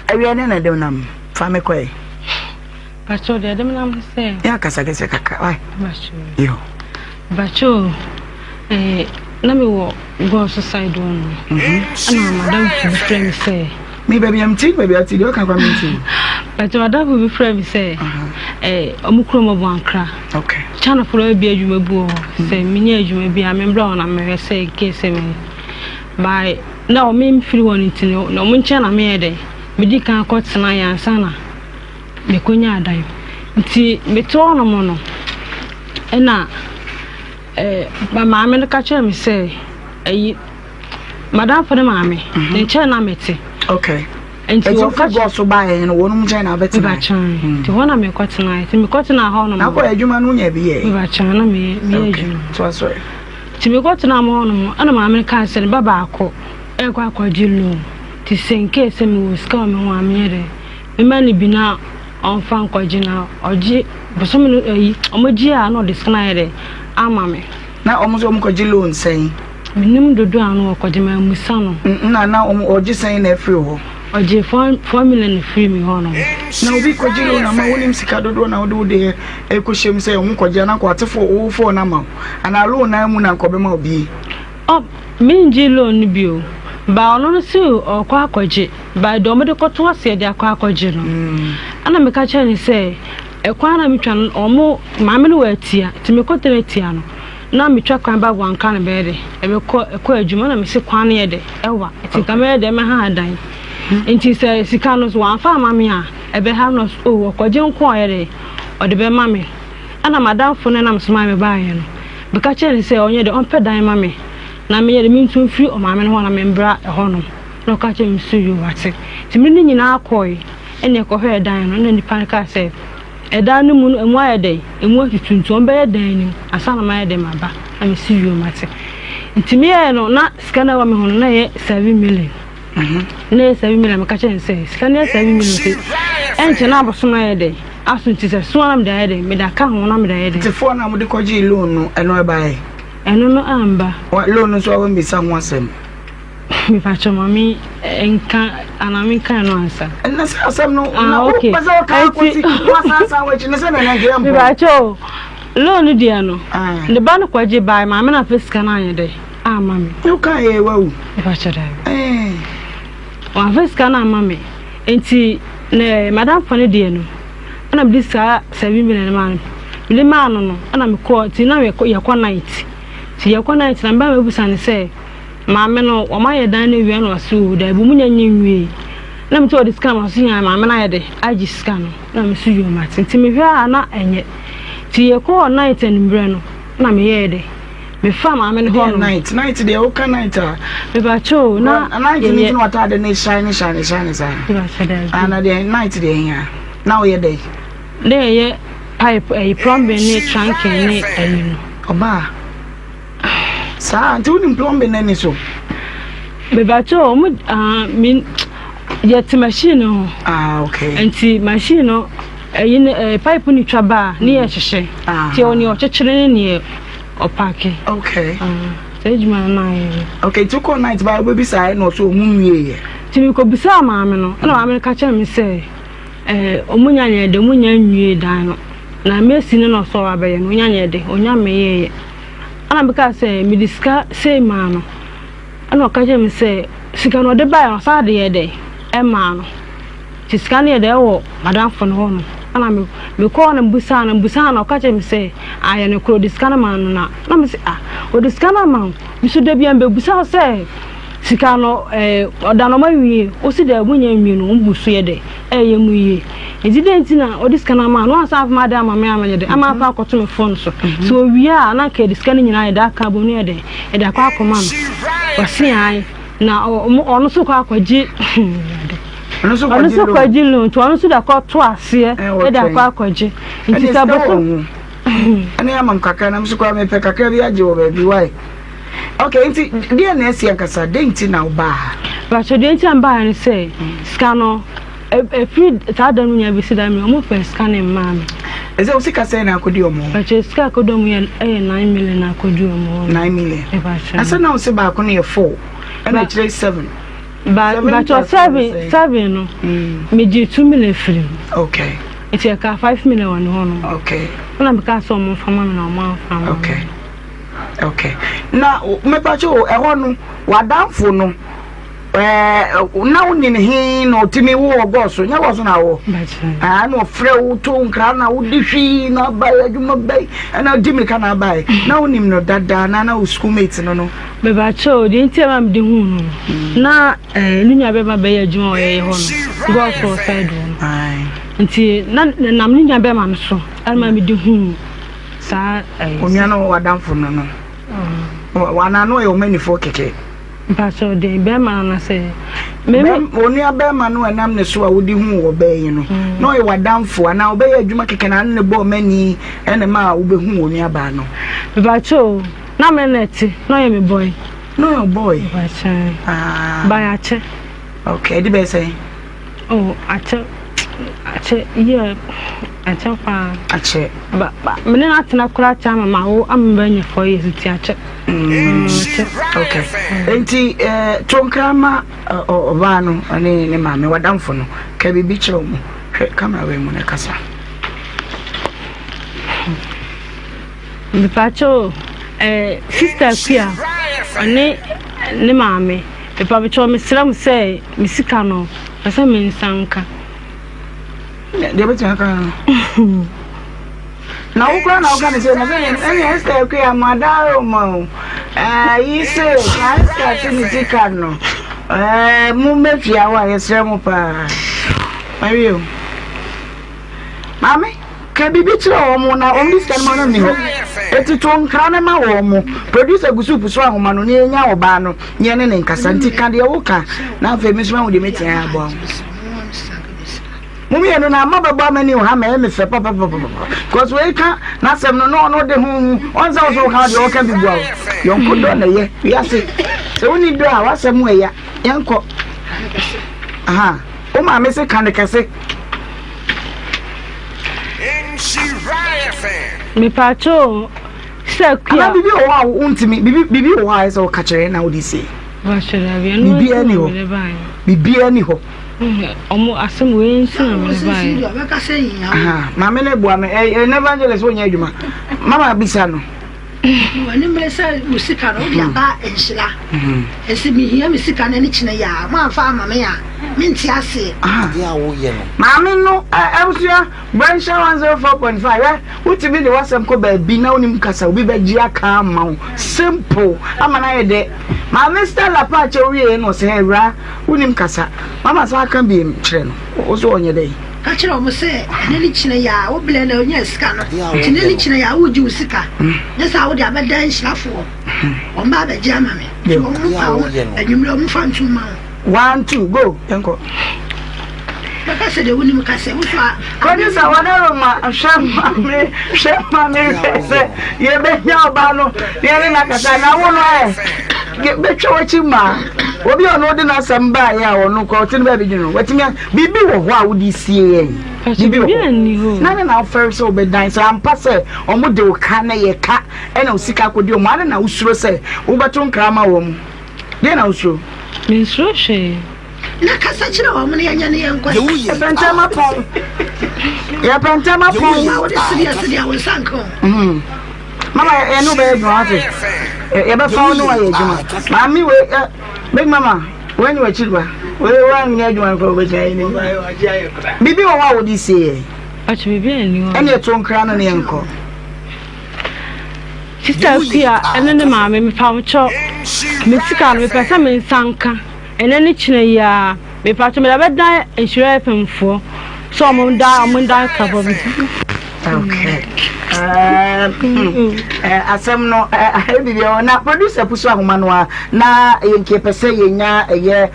awia ne na ɛde nam fa me kɔe. Pacho deɛ ɛde me nam sɛ. Yɛ akasa kɛseɛ kakra wai. Pacho. Yo. Pacho eh, na me wɔ Gɔnso side hɔ no. Mhm. Ɛna madam bi frɛ me sɛ. Me baabi a mete baabi a te deɛ ɔka kwa me nti. Pacho madam bi frɛ me sɛ. Eh, ɔmo kurom ɔbɔ Ankra. Okay. China fo bi adwuma bi wɔ hɔ. Sɛ menyɛ adwuma bi a membra hɔ na mehwɛ sɛ case me. By na ɔmo mfiri hɔ no nti no, ɔmo nkyɛn na meyɛ dɛ. Medi kan kɔ tena yɛ ansa na. Mekonyaa dan. Nti mete hɔnom no, ɛna eh, maame no ka kyerɛɛ me sɛ, ayi, madamfo no maame, mhm. ne nkyɛn na mete. Okay. Nti wɔka kyerɛ so baeɛ no wɔnom nkyɛn na wobɛtena. Mebakyɛn. Hmm. Nti hɔ na mekɔtena. Nti mekɔtena hɔ nom. Na akɔ adwuma no wonya bi yɛ. Mebakyɛn na meyɛ adwuma. To aso. Nti mekɔtena mo hɔ nom, ɛna maame no kaa sɛ ne ba baako ɛkɔ akɔgye loan. Nti sɛ nkee sɛ mewɔ sika wɔ me ho a menyɛ dɛ. Mema no bi na ɔmfa nkɔgye na ɔgye bosome no ayi ɔmo gye a na ɔde sika no ayɛ dɛ ama me. Na ɔmo nso ɔmo kɔgye loan sɛn? Menim dodoɔ a na ɔkɔgye mammisa no. Na na ɔmo ɔgye sɛn na ɛfiri hɔ? Ɔgye 4 million firi mi hɔ nom. Na obi kɔgye loan ama wonim sika dodoɔ na wode wo deɛ ɛkɔhyɛ mu sɛ ɔmo kɔgye anaa nkɔ ate fo wo fɔɔ no ama wo anaa loan naa mu na nkɔ bɛma wo bie? Ɔ mengye loan no bi o ba ɔno no se ɔkɔ akɔgye. By deɛ wɔde kɔto aseɛ de akɔ akɔgye no ɛna meka kyerɛ no sɛ ɛkwan na metwa no wɔn maame no wɔ atia nti mekɔtena atia no. Na metwa kwan ba Wanka no bɛyɛ dɛ ɛbɛkɔ ɛkɔ adwuma na mese kwan no yɛ dɛ ɛwa nti nka mɛyɛ dɛ mɛha adan nti sɛ sika no so wamfa ama me a ɛbɛha no o ɔkɔgye nko a ɔyɛ dɛ ɔde bɛma me ɛna madamfo no nam somaa me baeɛ no meka kyerɛ no sɛ ɔnyɛ dɛ ɔmpɛ dan ma me na meyɛ dɛ mentu mfiri ɔmaame no hɔ na membra ɛhɔ nom na ɔka kyerɛ me so yo wate nti mene ne nyinaa kɔe ɛne ɛkɔhwɛɛ dan no na nipa no kaa sɛ Ɛdan no mu no, emu ayɛ dɛn? Emu atutu nti wɔbɛyɛ dan no mu ansa na mayɛ dɛn maba na mesi wiem ate. Nti meyɛɛ no na sika no a ɛwɔ me ho no na ɛyɛ 7 million. Na ɛyɛ 7 million, meka kyerɛ no sɛ sika no yɛ 7 million nti ɛnkyɛ na abosom no ayɛ dɛn aso, nti sɛ so a na mede ayɛ dɛn mede aka ho na mede ayɛ dɛn. Tefoɔ no a mode kɔgyee loan no, ɛno ɛbaeɛ? Ɛno no amba. Loan no nso a woammisa ho asɛm? Mepakyɛw ma me nka anaa me nka ɛno ansa. Ɛnna sɛ asɛm no ah, na wopɛ sɛ woka akɔsi woasansan w'akyi ne sɛ nana nka yɛ mpɔ. Mepakyɛw loan deɛ no ah. Ne ba no kɔgye bae maame no afɛ sika no anyɛ dɛ ama me. Woka yɛ wawu. Mepakyɛw daabi. Eh. Wamfa sika no ama me nti ne madamfo no deɛ no ɛna mede saa 7 million maa no, mede maa no no ɛna mekɔɔ, nti na yɛkɔ night, nti yɛkɔ night na meba mɛbusa no sɛ maame no wɔayɛ dan no awie na ɔse o daabi ɔmo nya nyɛ nwie, na mete ɔde sika ma ɔse yan maame no ayɛ de agye sika no, na me so yom ate nti mehwɛ a na ɛnyɛ, nti yɛkɔɔ night anwummerɛ no na meyɛɛ de mefa maame no hɔ no. Night night deɛ woka night a mebakyɛ o na night no nti na wataade ne shine shine shine saa mebakyɛ daabi ana deɛ night deɛ hia na woyɛ dɛ na yɛyɛ pipe ɛyi plumbing ne trunking ne ɛyi no. Ɔbaa saa nti wonim plumbing no ani so? Mebakyɛ o ɔmo ah me yɛte machine no ho. Ah okay. Nti machine no ɛyi no ɛɛ pipe no twa ba a ne yɛ hyehyɛ. Ah. Nti ɔne ɔkyekyere ne neɛ ɔpaake. Okay. Ah saa adwuma no na ayɛ. Okay, nti wokɔ night ba wobɛbisa ayɛ na ɔsɛ ɔmo nwie yɛ. Nti mekɔbisaa maame no ɛna maame no ka kyerɛ me sɛ ɛɛ ɔmo nya nyɛ de ɔmo nya nwie dan no na mesi no na ɔsɛ ɔabɛyɛ no ɔnya nyɛ de ɔnya mmɛyɛɛyɛ. Ɛna mekaa sɛ mede sika sei maa no. Ɛna ɔka kyerɛɛ me sɛ sika no ɔde baeɛ no ɔsan de yɛɛ dɛn ɛmaa no. Nti sika no yɛ dɛn ɛwɔ m'adamfo no hɔ nom. Ɛna me mekɔɔ na mebisaa no, mebisaa no ɔka kyerɛɛ me sɛ ayɛ nokorɛ ɔde sika no maa no na na mese ah ɔde sika no ama wo nso da biara mebɛbisa wo sɛ sika no ɛɛ ɔda no ɔma wie wosi dɛ monya nwie no wɔn bu so yɛ dɛ ɛyɛ mu yie. Enti dɛn nti na ɔde sika no ama no? Wansan amfa m'ade amma me amma nyɛ dɛn? Ama afa akɔto me fon so. Sɛ owie a, na anka yɛde sika no nyinaa yɛde aka abom na yɛde yɛde akɔ akɔma no. Ɔse ae. Na ɔno nso kɔ akɔgye ɔno nso kɔgye loan nti ɔno nso de akɔto aseɛ de akɔ akɔgye. Nti sɛ boso ɛne ama m kakra na nso koraa mepɛ kakra bi agye wɔ baabi wae. Okay, nti deɛ na asi ankasa, dɛn nti na wobaa ha? Bàtò deɛ nti a mbaa ha ne sɛ sika no ɛfiri saa da no nyinaa bɛsi da mi ɔmo fɛ sika no mmaa mi. Ɛsɛ wo sika sɛn na akɔdi ɔmo hɔ? Bàtò sika akɔdi ɔmo yɛ ɛyɛ 9 million na akɔdi ɔmo hɔ. 9 million. Bàtò. Ɛsɛ na wo se baako no yɛ four ɛna akyerɛ seven. Bàtò seven seven no mi gye 2 million firi mu. Okay. Nti ɛka 5 million wɔ ne hɔ no. Okay. Ɛna mi ka sɛ ɔmo nfa ma mi na ɔmo anfa ma mi. Okay. Okay. Na mepatwa o ɛhɔ no w'adamfo no ɛɛ na wo nin he na ɔtumi wo wɔ gɔɔ nyɛ gɔɔ so na wɔ ɛɛ na ɔfrɛ wo to nkra na wodi hwii na abae adwuma bɛyi ɛna ɔdi mirika na abae na wonim no dada na na wo school mate no no. Mepatwa o deɛ nti a ma mede hu no na ɛɛ ne nua bɛma bɛyɛ adwuma wɔ yɛyɛ hɔ no gɔɔ so side hɔ no nti na nam ne nua bɛma no so ɛna ma mede hu saa ɛɛ. Onua no w'adamfo no no wana no ɔyɛ ɔmanifoɔ kɛkɛ. Mpatsɔ den bɛrima no na sɛ. Onua bɛrima no ɛnam ne so a wodi hu wɔ bɛɛ yi no mm. na ɔyɛ w'adamfo anaa ɔbɛyɛ adwuma kɛkɛ na ne bɔ ɔmani ɛna ma a wobɛhu onua baa no. Mpatsɔ na me na ɛte na ɔyɛ me boy. Na ɔyɛ boy. Mpatsɔ. Ah. Bayakyɛ. Okay, ɛde bɛyɛ sɛn. Oh, akyɛ, akyɛ, yeah, akyɛ paa. Akyɛ. Ba, ba, me ne no atena koraa akyɛ ama ma wo ama bɛnyɛ 4 years nti akyɛ. Akyɛ. Okay. Nti, eh, to nkra ma ɔbaa no ne ne maame, wadamfo no, ka biribi kyerɛ wɔn. Hwɛ kamera wei mu na kasa. Mepakyɛ o, eh, Sister Akua, ɔne ne maame. Mepakyɛw mesrɛ mo sɛ me sika no pɛ sɛ me nsa nka. Deɛ bɛtumi aka no. Na wo koraa na woka ne sɛ na sɛ ɛne Esther Akua madaro ma o. Ɛɛ yi se na Esther se ne sika no. Ɛɛ mo mɛtua hɔ a yɛsrɛ mo paa. Mawie o. Maame, ka biribi kyerɛ wɔn na wɔn de sika no ma no nni hɔ. Eti to nkra no ma wɔn. Producer gu so pusu ahoma no na yɛnya ɔbaa no na yɛne ne nkasa. Nti ka deɛ woka na afei me nso mahu deɛ mɛtumi ayɛ aboa wo. Mo mmienu no ama bɛbɔ amani wɔ ha ma ɛyɛ me fɛ papapapapa. Because wei ka n'asɛm no na ɔno de ho ho. Ɔn sɛ wo so woka deɛ ɔka bi boa wo. Yɔnko dɔ na ɛyɛ wiase. Sɛ wonni dɔ a w'asɛm ɛya. Yɛnkɔ. Aha. Wo maame se ka no kɛse. Mepatwo sɛ kua. Ana bibi wɔ hɔ a wontumi bibi bibi wɔ hɔ a ɛsɛ woka kyerɛ na wode sie. Bibi ani hɔ. Bibi ani hɔ. Ɔmo asɛm wei nso na mede baeɛ. Maame no boa me ɛyɛ evangelist wonyɛ adwuma. Mama bisa no. W'ani mmere sɛ wo sika no wode aba nhyira. Ɛsɛ mehia me sika no ne kyena yi a moamfa ama me a mente aseɛ. Adeɛ a woyɛ no. Maame no abusua Brɛnhyɛ 104.5 hwɛ wotumi de w'asɛm kɔ baabi na wonim kasa obi bɛgye aka ama wo simple ama no ayɛ dɛ. Maame Stella paakyɛw wieɛ na ɔsɛ awuraa wonim kasa mama san ka biem kyerɛ no wo so ɔnyɛ dɛn. Ka kyerɛ wɔn sɛ, Ɛnnɛ ne kyena yi ara, wo brɛ na wonyaa sika no, nti nnɛ ne kyena yi ara woregye wo sika, nyɛ saa a wode abɛdan nhyirafoɔ. Wɔn ba abɛgye ama me, nti wɔn mfa wo anwummerɛ wɔmfa nto mma wo. One, two, go, yɛnkɔ. Bɛka sɛ deɛ wonim ka sɛ, wo so a. Producer Wadaroma hwɛ ma me hwɛ ma me hwɛ sɛ yɛbɛnya ɔbaa no na yɛne no akasa na wo no ɛ bɛtwa w'akyi ma obi a ɔno de n'asɛm baeɛ a ɔno kɔ ɔte no baabi dwene no watumi Biribi wɔ hɔ a wode sie yɛn? Biribi wɔ hɔ. Na ne na wofɛre sɛ wobɛdan sɛ ampa sɛ wɔn de wo ka na ɛyɛ ka ɛna wo sika akɔdi wɔn ade na wosuro sɛ wobɛto nkra ama wɔn. Deɛ na wosuro? Mensuro hwee. Na kasa kyerɛ wɔn na yɛnyɛ ne yɛn nkɔ. Yɛpɛ ntɛm apɔn. Yɛpɛ ntɛm apɔn. Na wode sedeɛ sedeɛ wo nsa nka o. Mama yɛne wo bɛyɛ adwuma wate. Yɛbɛfa wo ne wayɛ adwuma. Maame wei big mama. Wei w'akyiri ba. Wei wanyɛ adwuma no koraa wobɛtumi ayɛ ne biribi wɔ hɔ a wode sie yɛ. Ɔkyɛ biribi anni hɔ. Ɛne ɛto nkra no ne yɛnkɔ. Sista Akua ɛne ne maame mepawokyɛw me sika no mepɛ sɛ me nsa nka ɛnɛ ne kyena yi ara mepawokyɛw mede abɛdan Nhyira FM foɔ sɛ ɔmo da ɔmo ndan kabɔ me. Okay. Asɛm no biribi wɔ na producer pusu ahoma no a na yɛnke pɛ sɛ yɛnya ɛyɛ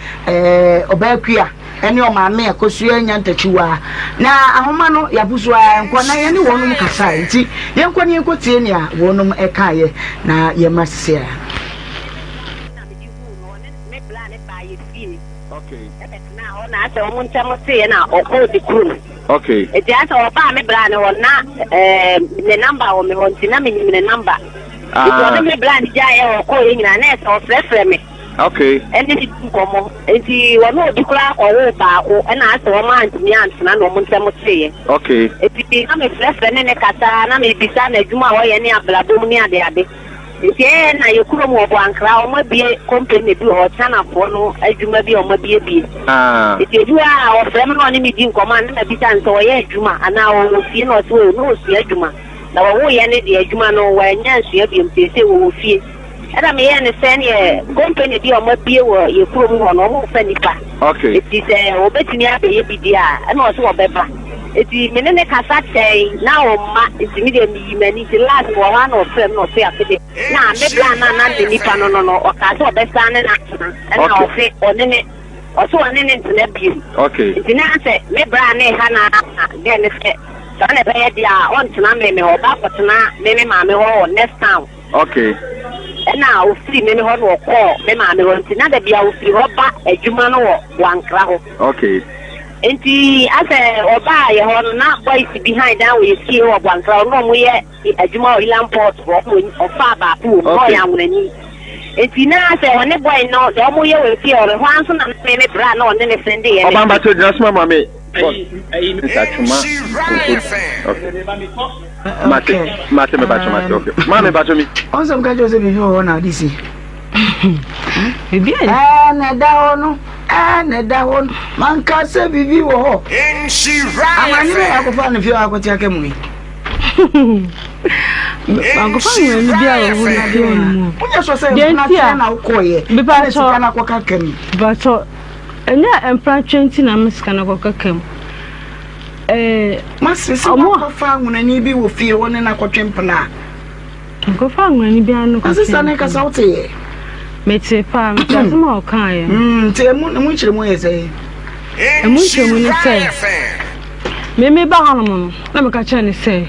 ɔbaa kua ɛne ɔmaame akosua nya ntakyiwa na ahoma no yɛapusu a nkɔ na yɛne wɔnom kasa nti yɛnkɔ ne yɛnkɔ tie nea wɔnom ɛkaeɛ na yɛmmra sese a. Okay. Ɛbɛtenaa hɔ na asɛ wɔn ntam teeɛ na ɔkɔɔ ne kurom. Okay. Nti asɛ ɔbaa me bra ne hɔ na ɛɛ ne namba wɔ me hɔ nti na menim ne namba. Ah. Nti ɔne me bra ne gyaeɛ ɔkɔɔ yɛ nyinaa na ɛsɛ ɔfrɛfrɛ me. Okay. Ɛne ne di nkɔmmɔ. Nti wɔne obi koraa kɔwoo baako ɛna asɛ wɔn antumi antena na wɔn ntam teeɛ. Okay. Nti na mefrɛfrɛ ne ne kasa na mebisa n'adwuma a ɔyɛ ne abrabɔ mu ne adeade. Nti ɛɛ na yɛ kurom wɔ Boankra wɔn abue company bi wɔ hɔ China foɔ no adwuma bi a wɔn abuebue. Nti ebi wɔ hɔ a ɔfrɛ me na ɔne me di nkɔmɔ a na ma bisa no sɛ ɔyɛ adwuma anaa ɔwɔ fie na ɔse oo na ɔsua adwuma na wɔwo yɛ no deɛ adwuma no wannya ansua biom seesei wɔwɔ fie. Ɛna me yɛɛ no sɛ ɛneɛ company bi a wɔn abue wɔ yɛ kurom hɔ no wɔn fa nipa nti sɛ ɔbɛtumi abɛyɛ bi deɛ a ɛna ɔse ɔbɛba. Nti me ne no kasa kyɛe na ɔmma nti me deɛ meyi m'ani nti last wɔ hɔ a na ɔfrɛ me na ɔse afe deɛ na me bra no a na me nipa no no no ɔkaa sɛ ɔbɛsan ne no atena ɛna ɔse ɔne ne ɔse ɔne ne ntena biom nti na sɛ me bra ne ha na gɛ ne sɛ saa na ɛbɛyɛ deɛ a ɔntena me me hɔ ɔba akɔtena me me maame hɔ wɔ next town. Okay. Ɛna ofiri me me hɔ na ɔkɔɔ me maame hɔ nti na da bia ofiri hɔ ba adwuma no wɔ Boankra hɔ. Okay. Nti asɛ ɔbaa yɛ hɔ no na boys bi han dan wɔ yɛ fie wɔ Boankra hɔ na ɔmo yɛ adwuma wɔ Ilam Port hɔ ɔmo ɔfaa baako wɔ mu na ɔyɛ anwonani. Nti na asɛ ɔne boy no deɛ ɔmo yɛ wɔ fie hɔ no hɔ ara nso na me me bra na ɔne ne sende yɛ ne. Ɔba mpakyɛw gyina so ma maame. Nsatwoma nkoto. Okay. Mate, mate me bacho mate okay. Ma me bacho mi. On some kacho se bibi wɔ na ɔde si. Bibi ɛɛ eh, na ɛda hɔ no ɛɛ eh, na ɛda hɔ no manka sɛ bibi wɔ hɔ. Amani bɛ akɔfa ne fie akɔte aka mu yi. Mankɔfa nwurani bi a wɔ hɔ no fie hɔ no mu. Wonyɛ sɔ sɛ mpena na wokɔɔyɛ ɛna sika no akɔka ka mu. Mepakyɛw, ɛnyɛ mpena nti na me sika no akɔka ka mu. Ɛɛ. Mase sɛ wakɔfa nwurani bi wɔ fie hɔ ne no akɔtwe mpena a. Nkɔfa nwurani bi ano kɔtwe mpena. Asesa ne kasa wote yɛ. Mete paa, mete asɛm a ɔkaeɛ. Nti emu emu nkyerɛmu yɛ sɛ. Emu nkyerɛmu ne sɛ, me meba hanom no, na meka kyerɛ no sɛ,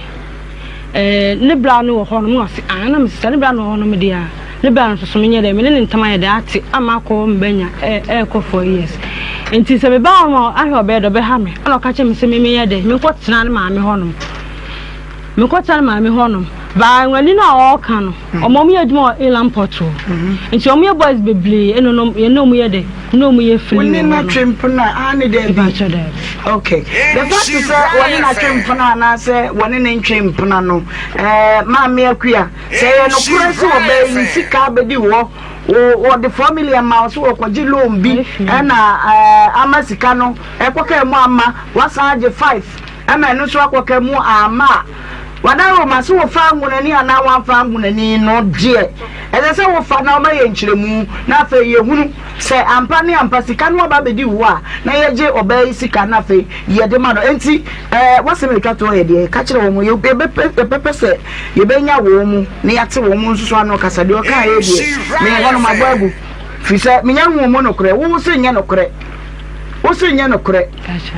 ɛɛ ne bra no wɔ hɔnom na ɔse ah na mese sɛ ne bra no wɔ hɔnom deɛ a, ne bra no nso so menyɛ dɛ me ne ne ntam ayɛ dɛ ate ama akɔ hɔ mebɛnya ɛɛkɔ 4 years. Nti sɛ meba hɔnom a ahwɛ ɔbɛyɛ dɛ ɔbɛha me. Ɛna ɔka kyerɛ me sɛ me menyɛ dɛ menkɔtena ne maame hɔnom. Mekɔtena ne maame hɔnom. Baa nwani no a ɔɔka no, ɔmo ɔmo yɛ adwuma wɔ Inland Port hɔ. Nti ɔmo yɛ boys bebree ɛna ɔmo yɛne ɔmo yɛ dɛ, ne ɔmo yɛ free Wo wɔ ne hɔ no no. atwe mpena aane daabi? Mepakyɛw daabi. Okay. The fact sɛ wɔne no atwe mpena anaasɛ wɔne no ntwe mpena no, eh, Maame Akua, sɛ ɛyɛ nokorɛ sɛ ɔbaa yi sika abɛdi hɔ, wo, wɔde 4 million ma wo sɛ wɔkɔgye loan bi ɛna eh, ama sika no ɛkɔkaa mu amma, wasan agye 5. Ɛma ɛno nso akɔka mu amma a, w'adaworoma sɛ wofa anwonani anaa wamfa anwonani no deɛ, ɛsɛ sɛ wofa na woma yɛn nkyerɛmu, na afei yɛhunu sɛ ampa ne ampa sika no aba abɛdi wo hɔ a, na yɛgye ɔbaa yi sika na afei yɛde ma no. Enti ɛɛ, w'asɛm a ɛtwa toɔ yɛ deɛ, ka kyerɛ wɔn, yɛbɛpɛ, yɛbɛpɛ sɛ yɛbɛnya wɔn mu na yɛate wɔn nso so ano kasa. Deɛ ɔkaeɛ deɛ, me hɔ no mabɔ agu, firi sɛ menya nhuu mu nokorɛ, wo se nyɛ nokorɛ, wo se nyɛ nokorɛ.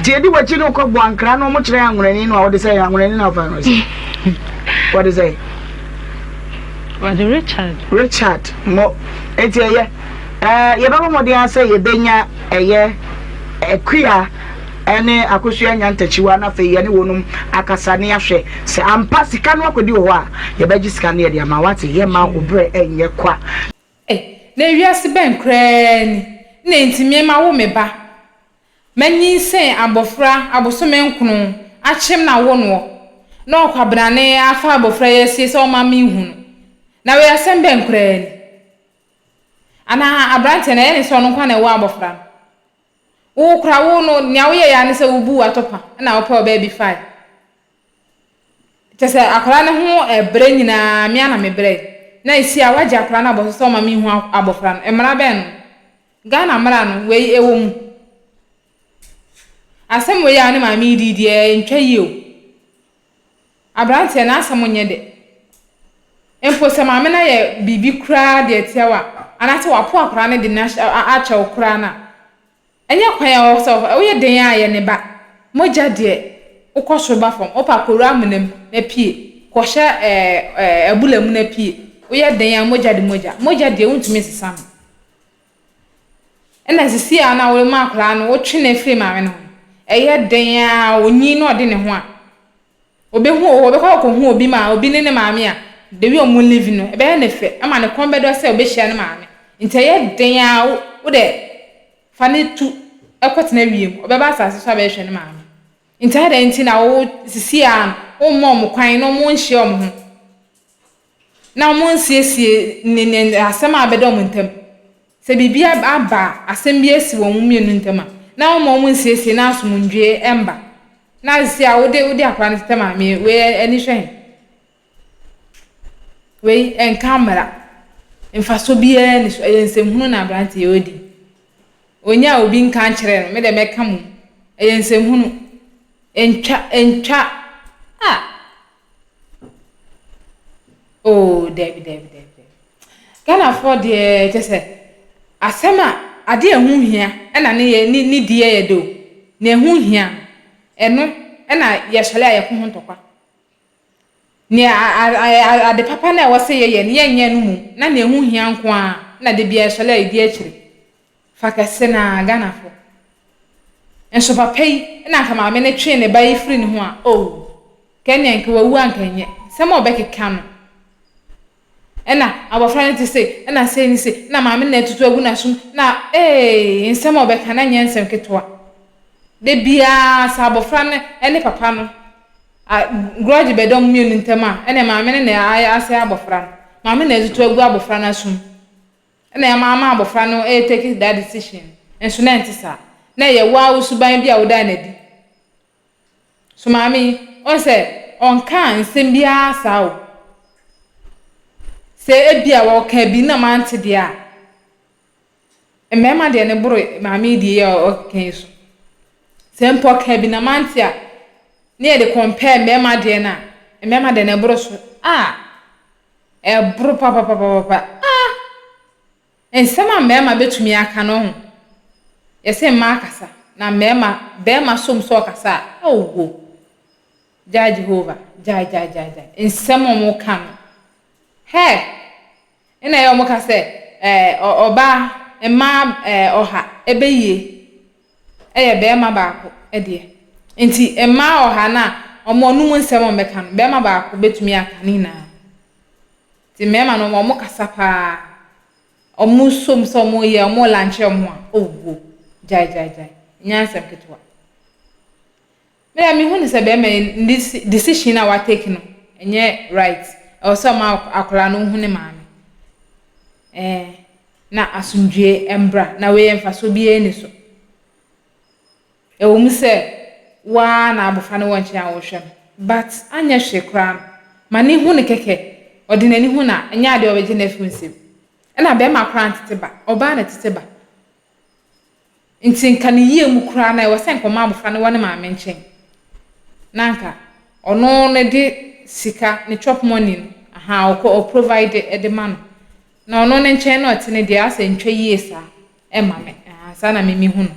Nti edi w'akyi no kɔ boankra no ɔmo kyerɛ anwonani no a wɔde sɛ anwonani na ɔfa no sɛ wɔde sɛ. Wɔde Richard. Richard mo nti ɛyɛ ɛɛ yɛbɛbɔ mmɔden ara sɛ yɛbɛnya ɛyɛ akua ɛne akosua nya ntakyiwa na afei yɛne wɔnom akasa ne ahwɛ sɛ ampa sika no akɔdi wɔ hɔ a yɛbɛgye sika no yɛde ama wate yɛma wo berɛ ɛnyɛ kwa. Ei, na wiase bɛn koraa ni na enti me mawo me ba Manyinsɛn abɔfra abosome nkron akyem na awo noɔ, na ɔkwabrane afa abɔfra yi asie sɛ ɔmma menhu no. Na wei asɛm bɛn koraa ni? Anaa aberanteɛ no ɛyɛ ne sɛ ɔno nko ara na ɛwɔ abɔfra no? Wo koraa wo no nea woyɛeɛ ara ne sɛ wobuu w'atɔpa na wopɛ ɔbaa bi fae. Kyerɛ sɛ akwadaa no ho brɛ nyinaa me ara na mebrɛe. Na ɛsi a woagye akwadaa no abɔ so sɛ ɔmma menhu abɔfra no. Mmara bɛn no? Ghana mmara no, wei ɛwɔ mu? Asɛm wei a wo ne maame yi di deɛ ɛntwa yie o. Aberanteɛ n'asɛm nyɛ dɛ. Mpo sɛ maame no ayɛ biribi koraa de atia wo a, anaasɛ wapo akwadaa no de no akyɛ wo koraa no a, Ɛnyɛ kwan a ɛwɔ sɛ ɔfa, woyɛ dɛn ara yɛ ne ba. Mogya deɛ, wokɔ soro ba fam, wopɛ a kɔwura amena mu na pue, kɔhyɛ ɛɛ abura mu na pue. Woyɛ dɛn ara mogya de mogya. Mogya deɛ wontumi nsesa no. Ɛna sisi a na worema akwadaa no, wotwe no afiri maame no ho. Ɛyɛ dɛn ara ɔnyin na ɔde ne ho a, Obehu o, ɔbɛkɔ akɔhu obi ma obi ne ne maame a, the way ɔmo live no, ɛbɛyɛ no fɛ ama ne kɔn bɛdɔ sɛ obehyia ne maame. Nti ɛyɛ den ara wo wo dɛ fa no tu kɔtena wiem, ɔbɛba asase so abɛhwehwɛ ne maame. Nti adɛn nti na wo sisi ara no womma ɔmo kwan na ɔmo nhyia ɔmo ho na ɔmo nsiesie ne ne asɛm a abɛda ɔmo ntam. Sɛ biribi aba a, asɛm bi asi wɔn mmienu ntam a, na womma ɔmo nsiesie na asomdwoeɛ mba. Na sisi a wode wode akwadaa no tetɛ maame yi, wei ani hwɛ he? Wei ɛnka mmara. Mfasoɔ biara nni so. Ɛyɛ nsɛmhunu na aberanteɛ yi ɔredi. Ɔnya a obi nka nkyerɛ no, me deɛ mɛka mmom. Ɛyɛ nsɛmhunu. Ɛntwa, ɛntwa. Ah! Oh, dabi, dabi, dabi, dabi. Ghanafoɔ deɛ kyɛ sɛ asɛm a adeɛ a ɛho hia ɛna ne yɛ ne ne di yɛ dɛ o. Nea ɛho hia no, ɛno ɛna yɛsɔre a yɛko ho ntɔkwa. Nea a a ade papa no a ɛwɔ sɛ yɛyɛ no yɛnyɛ no mmom na nea ɛho hia nko ara na da biara yɛsɔre a yɛdi akyire. Fa kɛse no ara, Ghanafoɔ. Nso papa yi na anka maame no twee ne ba yi firi ne ho a, oh, kɛnneɛ nka wawu anka ɛnyɛ. Nsɛm a ɔbɛkeka no. Ɛna abɔfra no te sei, ɛna sei ne sei, ɛna maame no na atutu agu n'asom, na ee, nsɛm a ɔbɛka no nyɛ nsɛm ketewa. Da biara sɛ abɔfra no ne papa no a grudge bɛda wɔn mmienu ntam a, ɛna maame no na asɛe abɔfra no. Maame na atutu agu abɔfra no asom. Ɛna ɛma ama abɔfra no retake that decision. Nso na ɛnte saa. Na ɛyɛ wo ara wo suban bi a wodaa no adi. So maame yi, wohu sɛ ɔnkaa nsɛm biara saa o. Sɛ ebia ɔkaa bi na mante deɛ a, mmarima deɛ no boro maame yi deɛ yi a ɔkeka yi so. Sɛ mpo ɔkaa bi na mante a, ne yɛde compare mmarima deɛ no a, mmarima deɛ no ɛboro so. Ah! Ɛboro papapapapa. Ah! Nsɛm a mmarima bɛtumi aka no ho. Yɛse mmaa kasa, na mmarima, barima som sɛ ɔkasa a, oh! Gyae Jehovah, gyae, gyae, gyae, gyae. Nsɛm a wɔka no. Hɛ! Ɛna ɛyɛ wɔka sɛ, ɛɛ, ɔbaa, mmaa ɛɛ ɔha ɛbɛyie ɛyɛ barima baako deɛ. Nti mmaa ɔha no a, wɔn anum nsɛm a wɔbɛka no, barima baako bɛtumi aka ne nyinaa. Nti mmarima no, wɔn kasa paa. Wɔn som sɛ wɔyɛ, wɔn lankyɛ wɔn ho a, oh, gyae, gyae, gyae. Nyɛ asɛm ketewa. Me deɛ me hu no sɛ bɛɛma yi ne decision a wa take no ɛnyɛ right ɛwɔ sɛ ɔma akwadaa no hu ne maame ɛɛ na asomdwie ɛmbra na wei mfasoɔ biara ni so ɛwɔ mu sɛ waa na abɔfra no wɔ nkyɛn a wɔhwɛ no but anyɛ hwee koraa no ma ne hu no kɛkɛ ɔde n'ani hu na ɛnyɛ adeɛ ɔbɛgye no afiri nsam ɛna bɛɛma koraa ntete ba ɔbaa na tete ba. Nti nka ne yie mu koraa no ɛwɔ sɛ nka ɔma abɔfra no wɔ ne maame nkyɛn na nka ɔno no de sika ne chop money no ahaa ɔkɔ ɔ provide de ma no na ɔno ne nkyɛn na ɔte no deɛ asɛ ntwa yie saa ɛma me ahaa saa na me me hu no.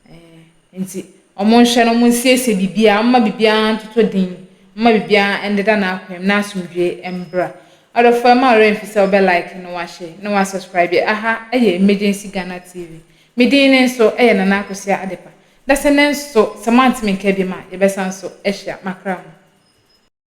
Ɛɛ, nti wɔnhwɛ na wɔnsiesie biribiara, wɔmma biribiara ntotɔ din, wɔmma biribiara ndeda n'akwan mu na asomdwoe mbra. Ɔdɔfoɔ mma wo werɛ mfi sɛ wobɛ like na wahyɛ na wa subscribe. Aha yɛ Emergency Ghana TV. Me din no nso yɛ Nana Akosua Adepa. Dasɛ nso, sɛ moante me nka biom a, yɛbɛsan nso ahyia. Makra mo.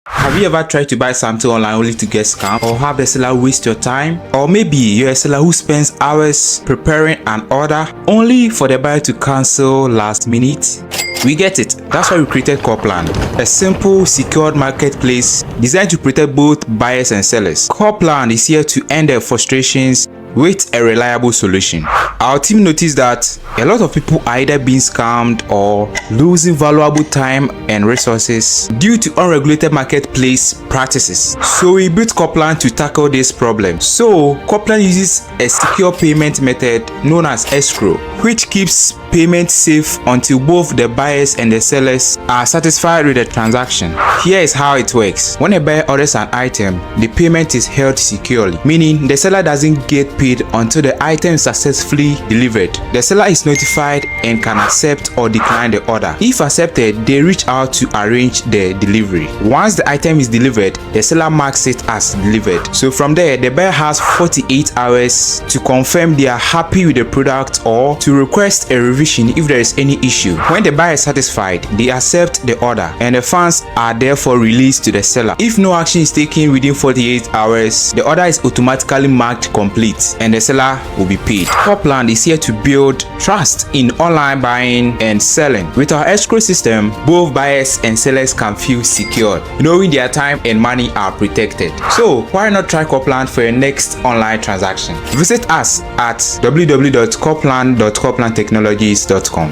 Have you ever tried to buy something online only to get scammed or have the seller waste your time? Or maybe you're a seller who spends hours preparing an order only for the buyer to cancel last minute? We get it. That's why we created Corplan, a simple, secured marketplace designed to protect both buyers and sellers. Corplan is here to end their frustrations with a reliable solution. Our team noticed that a lot of people are either being scammed or losing valuable time and resources due to unregulated marketplace practices. So we built Coplan to tackle this problem. So Coplan uses a secure payment method known as escrow, which keeps payment safe until both the buyers and the sellers are satisfied with the transaction. Here is how it works. When a buyer orders an item, the payment is held securely, meaning the seller doesn't get paid until the item is successfully delivered. The seller is notified and can accept or decline the order. If accepted, they reach out to arrange the delivery. Once the item is delivered, the seller marks it as delivered. So from there, the buyer has 48 hours to confirm they are happy with the product or to request a revision if there is any issue. When the buyer is satisfied, they accept the order and the funds are therefore released to the seller. If no action is taken within 48 hours, the order is automatically marked complete and the seller will be paid. Copland is here to build trust in online buying and selling. With our escrow system, both buyers and sellers can feel secured, knowing their time and money are protected. So why not try Copland for your next online transaction? Visit us at www.copland.coplandtechnologies.com.